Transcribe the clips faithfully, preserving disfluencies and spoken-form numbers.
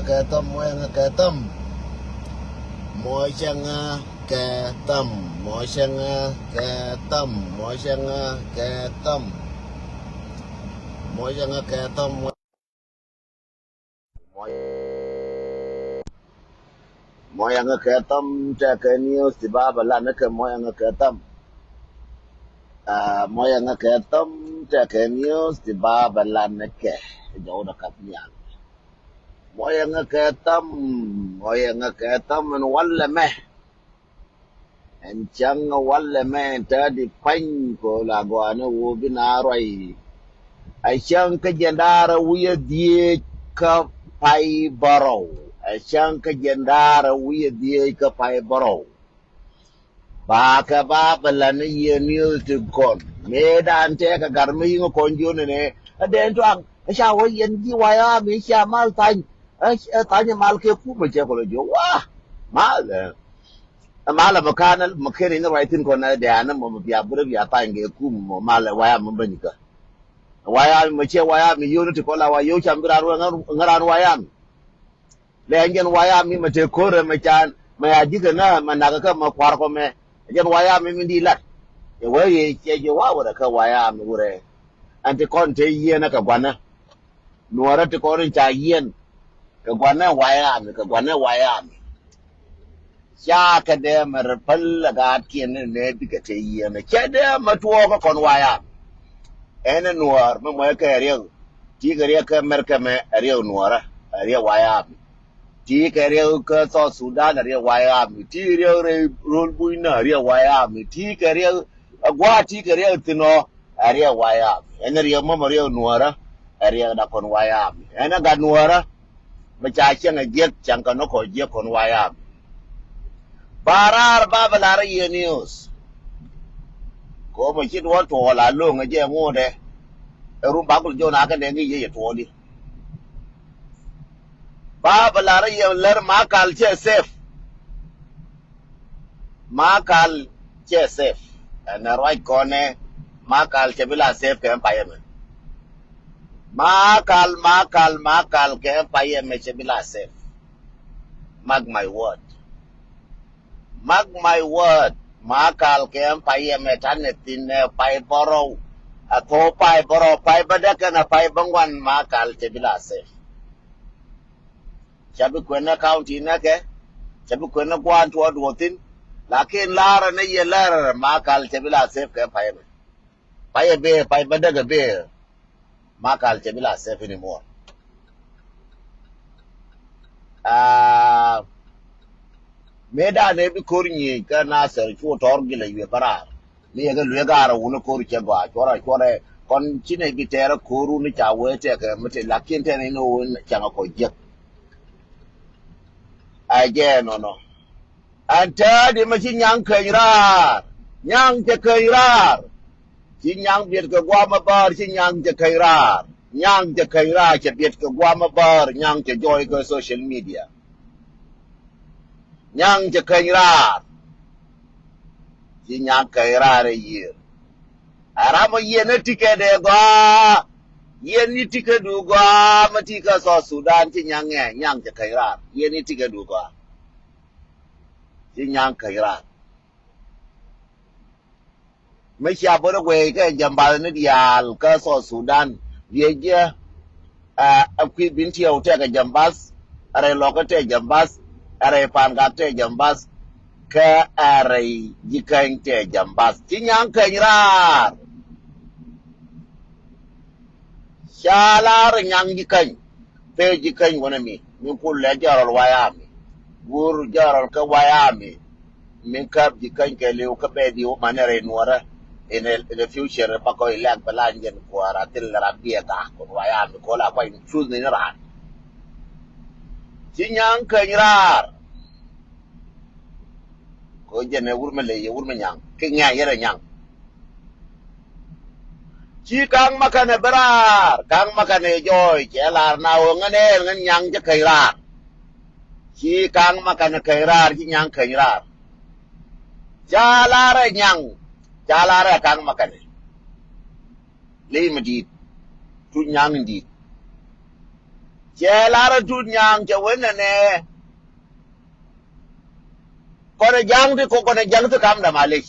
Kɛ thɔm, mɔcɛ ŋa kɛ thɔm. Mɔcɛ ŋa kɛ thɔm, mɔcɛ ŋa kɛ thɔm, mɔcɛ ŋa kɛ thɔm. Mɔcɛ ŋa kɛ thɔm. Mɔcɛ ŋa kɛ thɔm, tɛkɛ news ti ba bɛ lan kɛ mɔcɛ ŋa kɛ thɔm. Ah, mɔcɛ ŋa kɛ thɔm, tɛkɛ news ti ba bɛ lan kɛ jɔw da kap nial. Mɔcɛ ŋa kɛ thɔm, mɔcɛ ŋa kɛ thɔm ɛn walɛ mɛ. Ɛn cäŋ walɛ mɛ, ɛn täädi pany ko la gɔaa ni ɣöö bi na ruac. Ɛ cäŋ kä jiɛn da̱ŋ rɛw wi̱cdɛ dhieec kä pay bärɔw. Ɛ cäŋ kä jiɛn da̱ŋ rɛw wi̱cdɛ dhieec kä pay bärɔw. Bakɛ ba bɛ lan ni yiëë news ti kɔn. Mëëdan tëëkɛ gat mi yiŋ kɔn jiön ni ɛ dee tuaŋ. Ɛ ca wä yɛn ji̱ waya mi ca mal thany. Ɛ thany mal kɛ kumɛ cɛ kɔn jiö wa. Mal ɛ. Ɛ mal ɛ mɛ kan ɛ mɛ ken in ruac thin kɔn ɛ dee anɛ mɔ mɛ bia burɛ bia thany kɛ kumɛ mɔ mal ɛ waya mi bä nyikä. Waya mi mɛ cɛ waya mi yio̱w ni ti kɔn la wa yio̱w cam bi ran wä ŋä ran waya mi. Lɛ ɛn jɛn waya mi mɛ te ko̱rɛ mɛ can mɛ ya ji̱kɛ ŋä mɛ nakä kä mɛ kua̱r kɔ mɛ. Ɛ jɛn waya mi mi di lat. Ɛ wee yɛ cɛ jɛ wa wurɛ kä waya mi wurɛ. Ɛn ti kɔn te yieen ɛ kɛ gua̱nä. Nuɔrä ti kɔn in ca yieen. Kɛ gua̱nä waya mi, kɛ gua̱nä waya mi. Ca kɛ dee mɛ rɛ päl ɛ gaatkiɛn ni nɛ bikɛ te yieen. Cɛ dee mɛ tuɔɔkä kɔn waya mi. Ɛn ɛ nuɔɔr mɛ mɔc kɛ riɛk. Ti kɛ riɛk kä Mɛrkɛ mɛ ɛ riɛk nuɔɔrä ɛ riɛk waya mi. Ti kɛ riɛk kä South Sudan ɛ riɛk waya mi. Ti riɛk rɛy ro̱l bunyni ɛ riɛk waya mi. Ti kɛ riɛk ɛ gua̱a̱ ti kɛ riɛk thin ɔ ɛ riɛk waya mi. Ɛn ɛ riɛk mɔmɔ riɛk nuɔɔrä ɛ riɛk da kɔn waya mi. Ɛn ɛ gat nuɔɔrä. Bɛ ca cieŋ ɛ jiäk cieŋ kɛ nɔ kɔ jiäk kɔn wayam. Ba raar ba bɛ lar ɛ yiëë news. Kɛ ɣöö mɛ ci duɔ̱ɔ̱r tuɔɔk la lo̱o̱ŋ ɛ jɛ ŋuudɛ. Ɛ rum ba kul jɔn a kɛ nɛŋ i̱ yɛ yɛ tuɔɔk di. Ba bɛ lar ɛ yiëë lär Makal cɛ safe. Makal cɛ safe. Ɛn ɛ ruac kɔnɛ Makal cɛ bi la safe kɛ payɛ mɛ. Makal, Makal, Makal kɛ payɛ mɛ cɛ bi la safe. Mark my word. Mark my word. Makal kɛ payɛ mɛ tanɛ thin ɛ pay bärɔw. A thok pay bärɔw, pay bädäk kɛnɛ pay bäŋuan Makal cɛ bi la safe. Ca bi kuɛn ni county nɛkɛ, ca bi kuɛn ni gua̱a̱n tuɔɔk duɔ̱ɔ̱thin. Lakin la̱rä ni yɛ lär Makal ca bi la safe kɛ payɛ mɛ. Payɛ bee, pay bädäk bee. Makal ca bi la safe anymore. Aa, mëëdan ëë bi ko̱r nyiec kä Nasir cu tɔ̱r gilɛ yuɛ bä raar. Mi yɛ kɛ luee gaar a wun a ko̱r cɛ gɔaa cuɔrɛ cuɔrɛ. Kɔn ci nɛ bi tɛɛrɛ ko̱r wun ca wee tɛkɛ mi te lakin tɛn in wun cäŋ a kɔ jiäk. A jɛ nɔnɔ. Ɛn täädi mɛ ci nyaŋ keny raar. Nyaŋ cɛ keny raar. Ci nyaŋ biɛt kɛ guam a bäär ci nyaŋ cɛ keny raar. Nyaŋ cɛ keny raar cɛ biɛt kɛ guam a bäär nyaŋ cɛ jɔɔy kɛ social media. Nyaŋ cɛ keny raar. Ci nyaŋ keny raar ɛ yiër. Ɛ ram ɔ yiɛn ɛ tikɛ dee gɔaa. Yiɛn ni tikɛ du gɔaa mɛ tikɛ South Sudan ci nyaŋ ɛ nyaŋ cɛ keny raar. Yiɛn ni tikɛ du gɔaa. Ci nyaŋ keny raar. Mi cia bä rɛ guɛy kɛ jambath ni diaal kä South Sudan. Diɛ jiɛ, ɛ, ɛ kui̱ bin tiɛw tɛkɛ jambath, ɛ rɛy lɔkä tɛkɛ jambath, ɛ rɛy pa̱a̱n gak tɛkɛ jambath, kä ɛ rɛy ji̱ käny tɛkɛ jambath. Ci nyaŋ käny raar. Ca lar nyaŋ ji̱ käny. Pee ji̱ käny wänä mi. Mi pul lɛ jɔrɔl wayami. Gur jɔrɔl kä wayami. Mi käp ji̱ käny kɛ liw kä bɛ diw manɛ rɛy nuɔrä. In a, in a future bakɔ ilɛk bɛ la nyɛn kuäär a thil ram biɛ gak kun wayami ko la kuany cuth ni ni raan. Ci nyaŋ käny raar. Ko jɛn ɛ wur mi ley ɛ wur mi nyaŋ ki ŋi̱a̱ yɛrɛ nyaŋ. Ci ka̱ŋ ma kɛnɛ bi raar ka̱ŋ ma kɛnɛ jɔɔy cɛ lar na ɣöö ŋän ɛɛl ŋän nyaŋ cɛ käny raar. Ci ka̱ŋ ma kɛnɛ käny raar ci nyaŋ käny raar. Ca lar ɛ nyaŋ ca lar ɛ ka̱ŋ ma kɛnɛ. Ley mi di̱i̱t tuny nyaŋ in di̱i̱t. Cɛ lar a Tut Nyaŋ cɛ wen nɛnɛ. Kɔn ɛ ja̱a̱ŋ ti kɔ, kɔn ɛ ja̱a̱ŋ ti kamdɛ malec.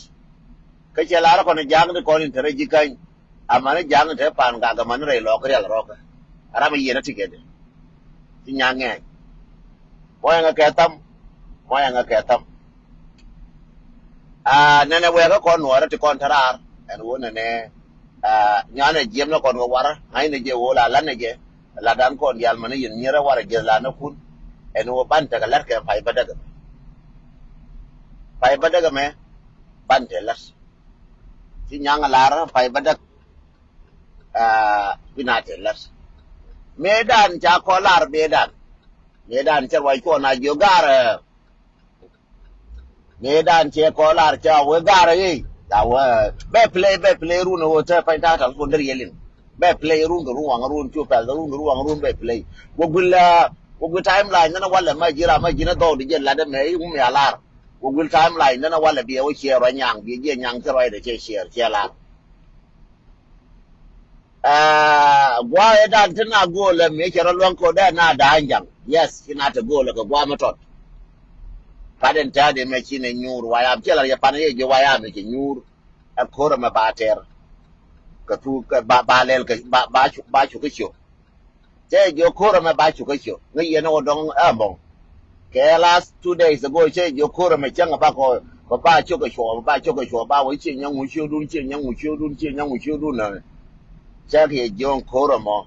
Kä cɛ lar a kɔn ɛ ja̱a̱ŋ ti kɔn in te rɛy ji̱ käny. Amäni ja̱a̱ŋ in te pan gak amäni rɛy lɔɔk rial rɔɔkä. Ram a yieen a ti kɛdɛ. Ti Nyaŋ ŋɛɛny. Mɔyɛ ŋa kɛ tham. Mɔyɛ ŋa kɛ tham. Aa, nɛnɛ wɛɛkä kɔn nuɔɔrä ti kɔn te raar. Ɛn ɣöö nɛnɛ, aa, nyanɛ jiɛmnɛ kɔn kɛ warä ŋa̱cnɛ jɛ ɣöö la la̱tnɛ jɛ. Latdan kɔn diaal mäni yɛn nyierä warɛ jiɛth lanäkun. Ɛn ɣöö ban tekɛ la̱t kɛ pay bädäk ɛmɛ. Pay bädäk ɛmɛ ban te la̱t. Ci Nyaŋ lar pay bädäk. Aa, bi na te la̱t. Mëëdan ca kɔ lar bëëdan. Mëëdan cɛ ruac kuɔn a jiök gaarɛ. Mëëdan cɛ kɔ lar ca wee gaarɛ i̱ ca wee bɛ play, bɛ play run ɛ ɣöö te pany ta̱a̱ telephone dee riel in. Bɛ play run kɛ run waŋ run cu pɛl run kɛ run waŋ run bɛ play. Wä guil, aa, wä guil timeline nänä walɛ ma ji̱ ram ma ji̱ nä dhɔɔk di jɛ lat ɛmɛ i̱ wum ya lar. Wä guil timeline nänä walɛ biɛ wä ciɛ ruac Nyaŋ biɛ jiɛ Nyaŋ cɛ ruacdɛ cɛ ciɛɛr cɛ lar. Aa, gua̱a̱th ëëdan ti na go̱o̱lä mëë cɛ rɔ luäŋ ko̱dɛ na da̱a̱ny ja̱ŋ. Yes, ci na te go̱o̱lä kɛ gua̱a̱th mi tɔt. Pat in täätdi mɛ ci nɛ nyuur wayam, ci lar yɛ pan yɛ jiö wayam yɛ ci nyuur. Ɛ ko̱r ɛmɛ ba tɛr. Kɛ thuk, kɛ ba, ba lɛl kɛ, ba, ba cu, ba cu kä ciök. Cɛ jiök ko̱r ɛmɛ ba cuk kä ciök ŋäc yɛn ɛ wä dɔ̱ŋ ɛ mɔŋ. Kɛ last two days ago cɛ jiök ko̱r ɛmɛ cäŋ ɛ ba kɔ, ba, ba cuk ɛ cuɔɔ, ba cuk ɛ cuɔɔ, ba wä ciɛ nyɔŋ ŋu ciökdun, ciɛ nyɔŋ ŋu ciökdun, ciɛ nyɔŋ ŋu ciökdun nä. Cɛ kɛ jiök ko̱r ɛmɔ.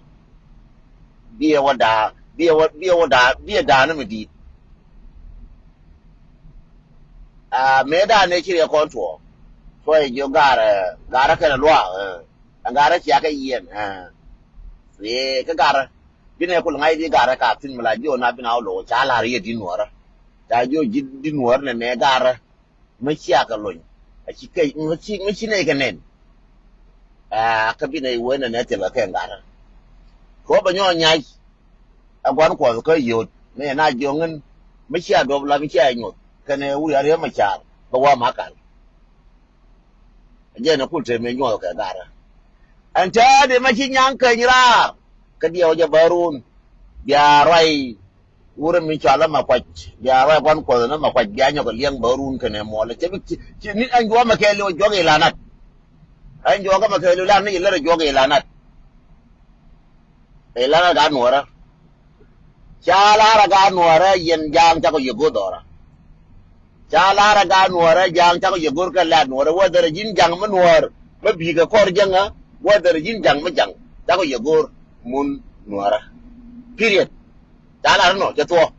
Biɛ wä daa, biɛ wä, biɛ wä daa, biɛ daa ni mi di̱i̱t. Aa, mëë daa nɛ ci riɛ kɔn tuɔɔ. Tuɔɔ jiök gaarɛ, gaarɛ kɛnɛ luaak, ɛ. Ɛn gaarä cia kɛ yiɛn, ɛ. Ëë, kä gaarä. Binɛ kul ŋa̱c di gaarä ka thi̱n mi la jiɔ na bin a wä lo̱k ca la̱r yɛ di nuɔrä. Ca jiɔ ji̱ di nuɔrä nɛ nɛ gaarä. Mi cia kɛ lony. A ci kɛ, mi ci, mi ci nɛy kɛ nɛn. Aa, kä binɛ iwee nɛ nɛ thilɛ kɛ gaarä. Kɛ wä bɛ nyɔɔ nyac. Ɛ gua̱n kuɔth kä yio̱o̱t. Mi na jiɔ ŋän. Mi cia duɔp la mi cia nyuɔth. Kɛnɛ wuri a riɛ ma car. Bɛ wa ma kal. Jɛn ɛ kul te mëë nyuɔth kɛ garä. Ɛn tɛɛdi ma ci Nyaŋ keny raar. Kä diɛw jɛ bä run. Bia ruac wurɛ mi cɔal ɛ ma kuac. Bia ruac gua̱n kuɔth ni ma kuac bia nyɔk kɛ liɛŋ bä run kɛnɛ muɔlɛ. Cɛ bi ci, ci ni ɛn juɔmɛ kɛɛliw juɔk ilanat. Ɛn juɔk ɛmɛ kɛɛliw lan ni ilɛr juɔk ilanat. Ɛ lan a gaat nuɔrä. Ca lar a gaat nuɔrä yɛn ja̱a̱ŋ cakɔ yɛ go̱r dhɔrä. Ca lar a gaat nuɔrä ja̱a̱ŋ cakɔ yɛ go̱r kɛ lat nuɔrä whether ji̱n ja̱ŋ mi nuɔr mi bi̱i̱ kɛ kɔr jäŋä whether ji̱n ja̱ŋ mi ja̱ŋ cakɔ yɛ go̱r mun nuɔrä. Period. Ca lar inɔ cɛ thuɔ̱k.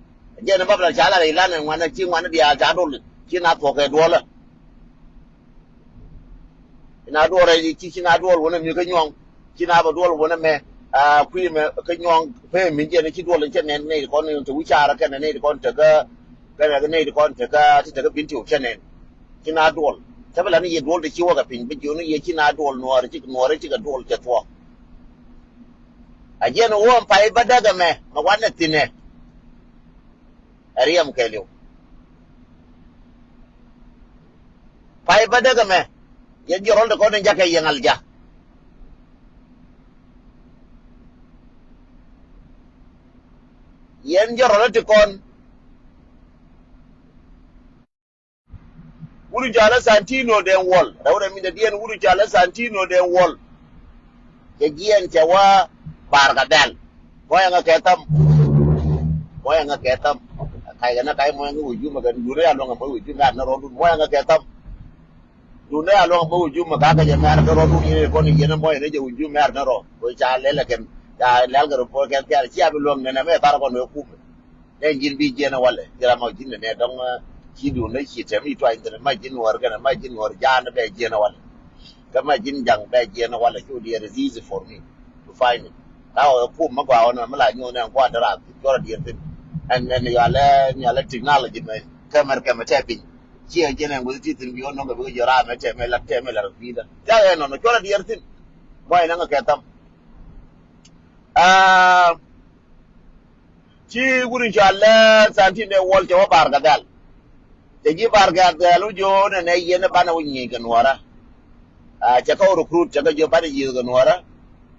Jɛn in bä bɛ la ca lar ilan in ŋuan in ci ŋuan in diaal ca dol ci na thuɔ̱k kɛ duɔlä. Ci na duɔl rɛy ci, ci na duɔl wunɛ mi kä nyuɔ̱ŋ. Ci na bɛ duɔl wunɛ mɛ, aa, kui̱ mɛ kä nyuɔ̱ŋ pee mi jɛn ci duɔl in cɛ nɛn nɛy ti kɔn in te wi̱caarä kɛnɛ nɛy ti kɔn tekä, kɛnɛ nɛy ti kɔn tekä ti tekä bin ti wä cɛ nɛn. Ci na duɔl. Cä bɛ la ni yɛ duɔl ti ci wä kɛ piny bi jiɔni yɛ ci na duɔl nuɔɔri ci nuɔɔri ci kɛ duɔl cɛ thuɔ̱k. A jiɛn wä pay bä däk ɛmɛ mɛ wanɛ thinɛ. Ɛ riɛm kɛɛliw. Pay bä däk ɛmɛ. Yɛn jiɔrɔl ti kɔn in jakɛ yɛŋ alja. Yɛn jiɔrɔl ti kɔn. Wut in cɔal ɛ Santino Deng Wol. Rɛw rɛ mi dɛ diɛn wut in cɔal ɛ Santino Deng Wol. Cɛ jiɛn cɛ wä Bar Gadhɛl. Mɔyɛ ŋa kɛ tham. Mɔyɛ ŋa kɛ tham. Kac kɛ na kac mɔyɛ ŋa wä jumɛ kɛ dun rɛ ya luɔŋ kɛ mɔyɛ wä jumɛ ya na rɔdun. Mɔyɛ ŋa kɛ tham. Dun rɛ ya luɔŋ kɛ mɔyɛ wä jumɛ ka kɛ jɛ mɛr kɛ rɔdun yɛn kɔn yɛn mɔyɛ ni jɛ wä jumɛ mɛr ni rɔ. Wä ca lɛl kɛn ca lɛl kɛ rɔ pɔr kɛn thial cia bi luɔŋ nɛnɛ mɛ thar kɔn wä kumɛ. Nɛ ji̱n bi jiɛn ɛ walɛ ji̱ ram ɔ ji̱n nɛ nɛ dɔ̱ŋ. Ci duun dee ci tɛm i̱ tuany thi̱n ma ji̱n wäär kɛnɛ ma ji̱n wäär ja̱a̱n bɛ jiɛn ɛ walɛ. Kä ma ji̱n ja̱ŋ bɛ jiɛn ɛ walɛ cu diɛɛr is easy for me to find it. Ka ɣɔɔ ɛ kum ma gɔaa ɣɔn mɛ la nyuɔn ɛn gua̱a̱n dee raam thi̱n cuɔrɛ diɛɛr thi̱n. Ɛn ɛn yɔalɛ ɛn yɔalɛ technology mɛ kɛmɛr kɛmɛ tɛ piny. Ci ɛ jiɛn ɛn guithi ti thi̱n bi ɣɔn nɔŋ kɛ bi kɛ jiɔ raam ɛ tɛmɛ la tɛmɛ la rɔ bi̱i̱dä. Ca ɛ nɔnɔ cuɔrɛ diɛɛr thi̱n. Muɔc nɛ ŋɛ kɛ tham. Aa, ci wut in cɔal ɛ Santino Deng Wol cɛ wä Bar Gadhɛl. Cɛ ji̱ Bar Gadhɛl wä jiö nɛnɛ yɛn banɛ wä nyieny kɛ nuɔrä. Aa, cɛ kä wä recruit cɛ kä jiö banɛ yiëth kɛ nuɔrä.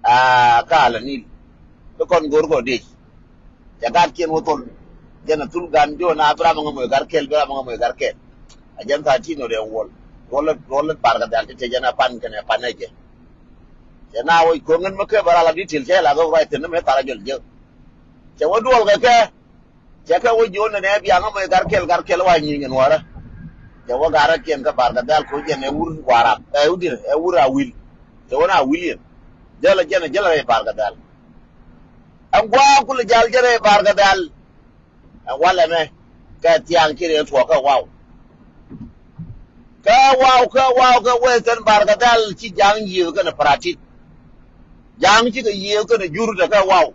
Aa, kä Ala Nil. Kä kɔn go̱r kɔ dec. Cɛ gatkiɛn wä thol. Jɛn a thul gan ji̱ wä na bi ram ŋä moc gat kɛl, bi ram ŋä moc gat kɛl. A jɛn thaa ti nɔ dee wuɔl. Ruɔl lät, ruɔl lät Bar Gadhɛl ti te jɛn a pan kɛnɛ pan ɛ jɛ. Cɛ na wä ko̱ŋ in mi kɛ bä ral a detail cɛ la gök ruac thi̱n ni mi thar a jɔl jek. Cɛ wä duɔl kɛ kɛ. Cɛ kɛ wä ji̱ wä nɛnɛ bia ŋä moc gat kɛl, gat kɛl wa nyieny in wärä. Cɛ wä gat rɛ kiɛn kä Bar Gadhɛl ko̱ jɛn ɛ wur Warap, ɛ wur dir, ɛ wur Awil. Cɛ wä na Awil yɛn. Jäl a jɛn a jäl a rɛy Bar Gadhɛl. Ɛn gua̱a̱k kulɛ jal jɛ rɛy Bar Gadhɛl. Ɛn walɛ mɛ kɛ thiaŋ ci rɛy tuɔɔk kä Waw. Kä Waw, kä Waw, kä Western Bar Gadhɛl ci Ja̱a̱ŋ yiëëk kɛnɛ Paratit. Ja̱a̱ŋ cikɛ yiëëk kɛnɛ Jur te kä Waw.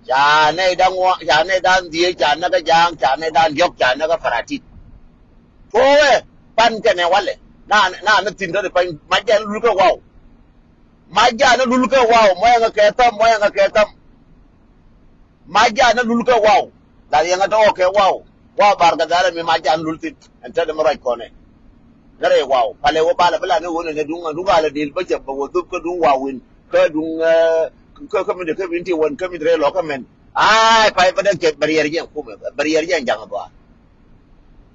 Ca nɛy da̱ŋ ŋuan, ca nɛy da̱ŋ dhieec, ca näk kä Ja̱a̱ŋ, ca nɛy da̱ŋ diɔ̱k, ca näk kä Paratit. Tuɔɔkɛ pan kɛnɛ walɛ. Na, na, na thi̱n dɔ̱di̱ pany mac jɛ ni lul kä Waw. Mac jɛ ni lul kä Waw, mɔyɛ ŋä kɛ thäm, mɔyɛ ŋä kɛ thäm. Mac jɛ ni lul kä Waw. La riɛŋä tɔ̱ kɛ Waw. Waw Bar Gadhɛl mi mac jɛ ni lul thi̱n. Ɛn te dee mi ruac kɔnɛ. Ni rɛy Waw. Palɛ wä balɛ bi la ni wä ni nɛ duŋ, duŋ alɛ dil bä cɛ bä wä dhup kä duŋ Waw win. Kä duŋ, eh, kä, kä mi dee kä bin ti wän kä mi dee rɛy lɔ kä mɛn. Ay, pay bä dee kɛ bɛ riɛr jɛ kumɛ. Bɛ riɛr jɛ jaŋ bä.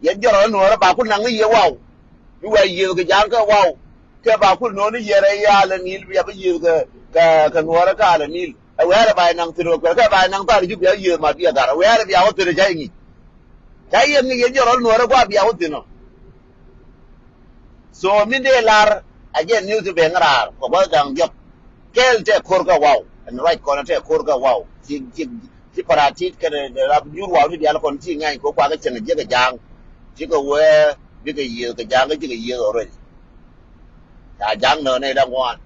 Yɛn jɔrɔ nuɔrɛ ba ku naŋ ni yɛ Waw. Mi wɛ yiëëth kɛ Ja̱a̱ŋ kɛ Waw. Kɛ ba ku nööni yɛrɛ yɛ alɛ nil bia bi yiëëth kɛ, kɛ, kɛ nuɔrɛ kɛ alɛ nil. Ɛ wɛɛrɛ ba yɛ naŋ thil wɛ kuɛl kɛ ba yɛ naŋ thar jup bia yiëëth ma bia gar. Ɛ wɛɛrɛ bia wä thil ca yɛ ŋi̱c. Ca yɛ ŋi̱c yɛn jɔrɔ nuɔrɛ gua bia wä thil nɔ. So min dee lar a jɛ news ti ben raar kɔ gua̱th da̱ŋ diɔ̱k. Kɛɛl tɛ ko̱r kä Waw ɛn ruac kɔn tɛ ko̱r kä Waw. Ci, ci, ci Paratit kɛnɛ rap jur Waw ni diaal kɔn ci ŋɛny kɔ kuakä cieŋ jiäk ɛ Ja̱a̱ŋ. Cikɛ wee bikɛ yiëëth kɛ Ja̱a̱ŋ kä cikɛ yiëëth already. Ca Ja̱a̱ŋ nä nɛy da̱ŋ ŋuan.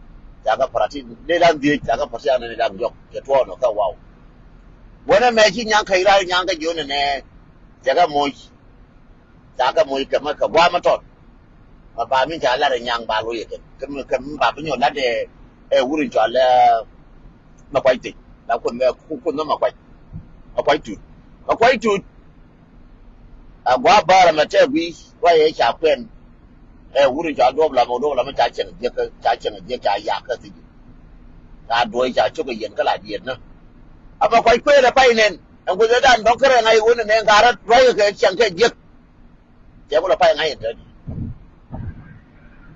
Ca kä Paratit nɛy da̱ŋ dhieec, ca kä Paratit nɛy da̱ŋ diɔ̱k. Cɛ tuɔɔk nɔ kä Waw. Wänɛ mɛ ci nyaŋ kä Iran nyaŋ kä jiön nɛ nɛ. Cɛ kä moc. Ca kɛ moc kɛ mi kɛ gua̱a̱m mi tɔt. Ma ba mi ca lat ɛ nyaŋ ba loc ɛ kɛ. Kɛ mi, kɛ mi ba bi nyɔk lat ɛ, ɛ wur in cɔal ɛ Makuac Thiec. La kun mɛ, kun, kun mɛ Makuac. Makuac Tut. Makuac Tut. A gua̱a̱ bäärä mɛ tɛk gui̱ ruac ɛ ca kuɛn. Ɛ wur in cɔal Duɔp Lam, Duɔp Lam ca cieŋ jiäk, ca cieŋ jiäk ca yak kä thi̱c. Ca duɔ̱c ca cok ɛ yɛn kä la diet nä. A Makuac kuëël ɛ pay nɛn. Ɛn guic ɛ dan dɔ̱ŋ kärɛ ŋa̱c ɣöö nɛn ɛ ŋa̱rä ruac ɛ kɛ cieŋ kɛ jiäk. Cɛ ku lɛ pay ŋa̱c in tɛt.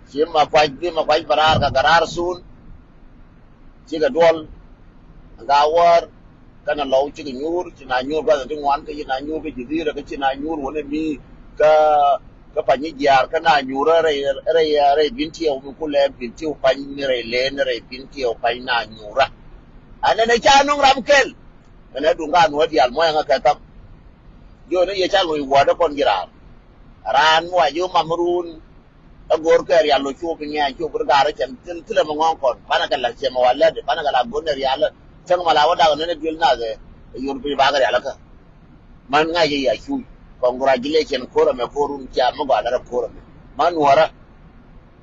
Ci Makuac, bi Makuac bɛ raar kɛ kɛ raar sun. Cikɛ duɔl. Ŋa wäär. Kɛnɛ Lɔw cikɛ nyuur, ci na nyuur gua̱th ti ŋuan, kä ci na nyuur kä Jidhirä, kä ci na nyuur wänɛ mi kä, kä Panyijiar, kä na nyuurä rɛy, rɛy, rɛy Bintiɛw mi kulɛ Bintiɛw pany ni rɛy leen, rɛy Bintiɛw pany na nyuurä. Anɛnɛ ca nuŋ ram kɛl. Ɛn ɛ duŋ ka nuɔ̱ɔ̱r diaal muɔ̱c ɛŋä kɛ thäm. Jiɔn ni yɛ ca loc wädä kɔn ji̱ raar. Raan mi wa ji̱ mam run. Ɛ go̱o̱r kɛ rial lo cuɔp iŋɛ cuɔp ri gaar cɛn thil thilɛ mi ŋɔ̱ɔ̱ŋ kɔn. Banɛ kɛ la cɛ mɛ wa lɛt, banɛ kɛ la go̱o̱r ni rial. Cäŋ mɛ la wä dak ni ni duel nath ɛ. Ɛ yor piny bakɛ rial kä. Män ŋa̱c yɛ ya cuuc. Congratulation ko̱r ɛmɛ ko̱r run cia mi gɔaa lɛ rɛ ko̱r ɛmɛ. Män nuɔrä.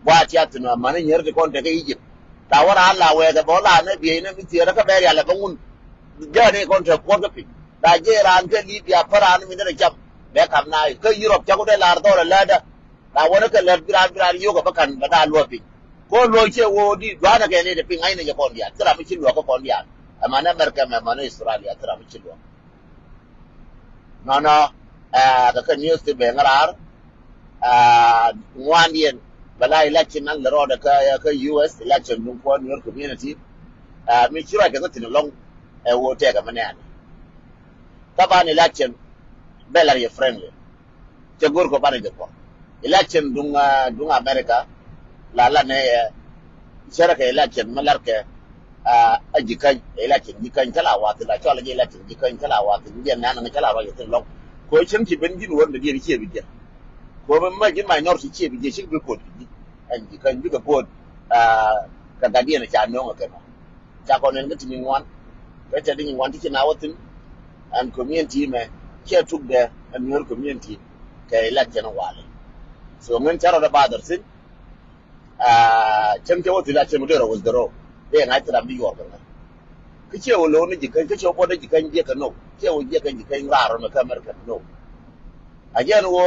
Gua̱a̱th tiath thi̱n wa mäni nyier ti kɔn tekɛ Egypt. La wä raan la wɛɛkɛ bä la nɛ bieyni mi thiëërä kä bɛ rialɛ bä ŋun. Jäni kɔn te kuɔt kä piny. La jiɛc raan kä Libya pä raan mi nɛn ɛ cam. Bɛ kam na kä Europe cä ku dee lar dhɔl ɛ lätdä. La wä ni kɛ lät bi raan bi raan yio̱k ɛ bä ka̱n bɛ da̱a̱ luɔ̱ɔ̱p piny. Ko luɔ̱ɔ̱c ciɛ woo di dua̱a̱n ɛ kɛ ni ti piny ŋa̱cni jɛ kɔn diaal. Thil ram mi ci luɔ̱ɔ̱k kä kɔn diaal. Ɛ mäni America mɛ mäni Australia thil ram mi ci luɔ̱ɔ̱k. Nɔnɔ, ɛ, kɛ kɛ news ti ben ŋa̱raar, ɛ, ŋuandiɛn bɛ la election an lɛ rɔɔdɛ kä, kä U S election duŋ kuɔn Nuer community, ɛ, mi ci ruac kɛ ŋä thi̱n ɛlɔ̱ŋ, ɛ, woo tɛkɛ mi nɛɛni. Taban election bɛ lar yɛ friendly. Cɛ go̱r kɔ banɛ jɛ kɔ. Election duŋ, ah, duŋ America. La la nɛ, eh, cɛrɛ kɛ election mi lar kɛ, ah, a Jikäny, election Jikäny cɛ la wathi la cɔl jɛ election Jikäny cɛ la wathi jɛ nɛn ŋa cɛ la rɔy thin lɔŋ. Ko cɛŋ ci ben ji̱n wär ni diɛn ciɛ bi jɛ. Ko mi ma ji̱n ma nyɔr ci ciɛ bi jɛ ci bi pot. Ɛn Jikäny bi kɛ pot, ah, kɛ gat diɛn ca no̱ŋ kɛ nɔ. Ca kɔn ɛn kä ti nyin ŋuan. Kä tɛ di nyin ŋuan ti ci na wä thin. Ɛn community mɛ cɛ tuk dɛ ɛn Nuer community kɛ election walɛ. So ŋän ca rɔ dɛ bother thin. Ah, cɛm cɛ wä thin a cɛm dee rɔ wä dee rɔ. Dee ŋa̱c ti ram bi yuɔr kɛ ŋa̱c. Kä cɛ wä lo̱w ni Jikäny, kä cɛ wä buɔt ni Jikäny jiɛ kɛ no. Cɛ wä jiɛ kɛ Jikäny raar rɔ ni kä America no. A jɛn wä,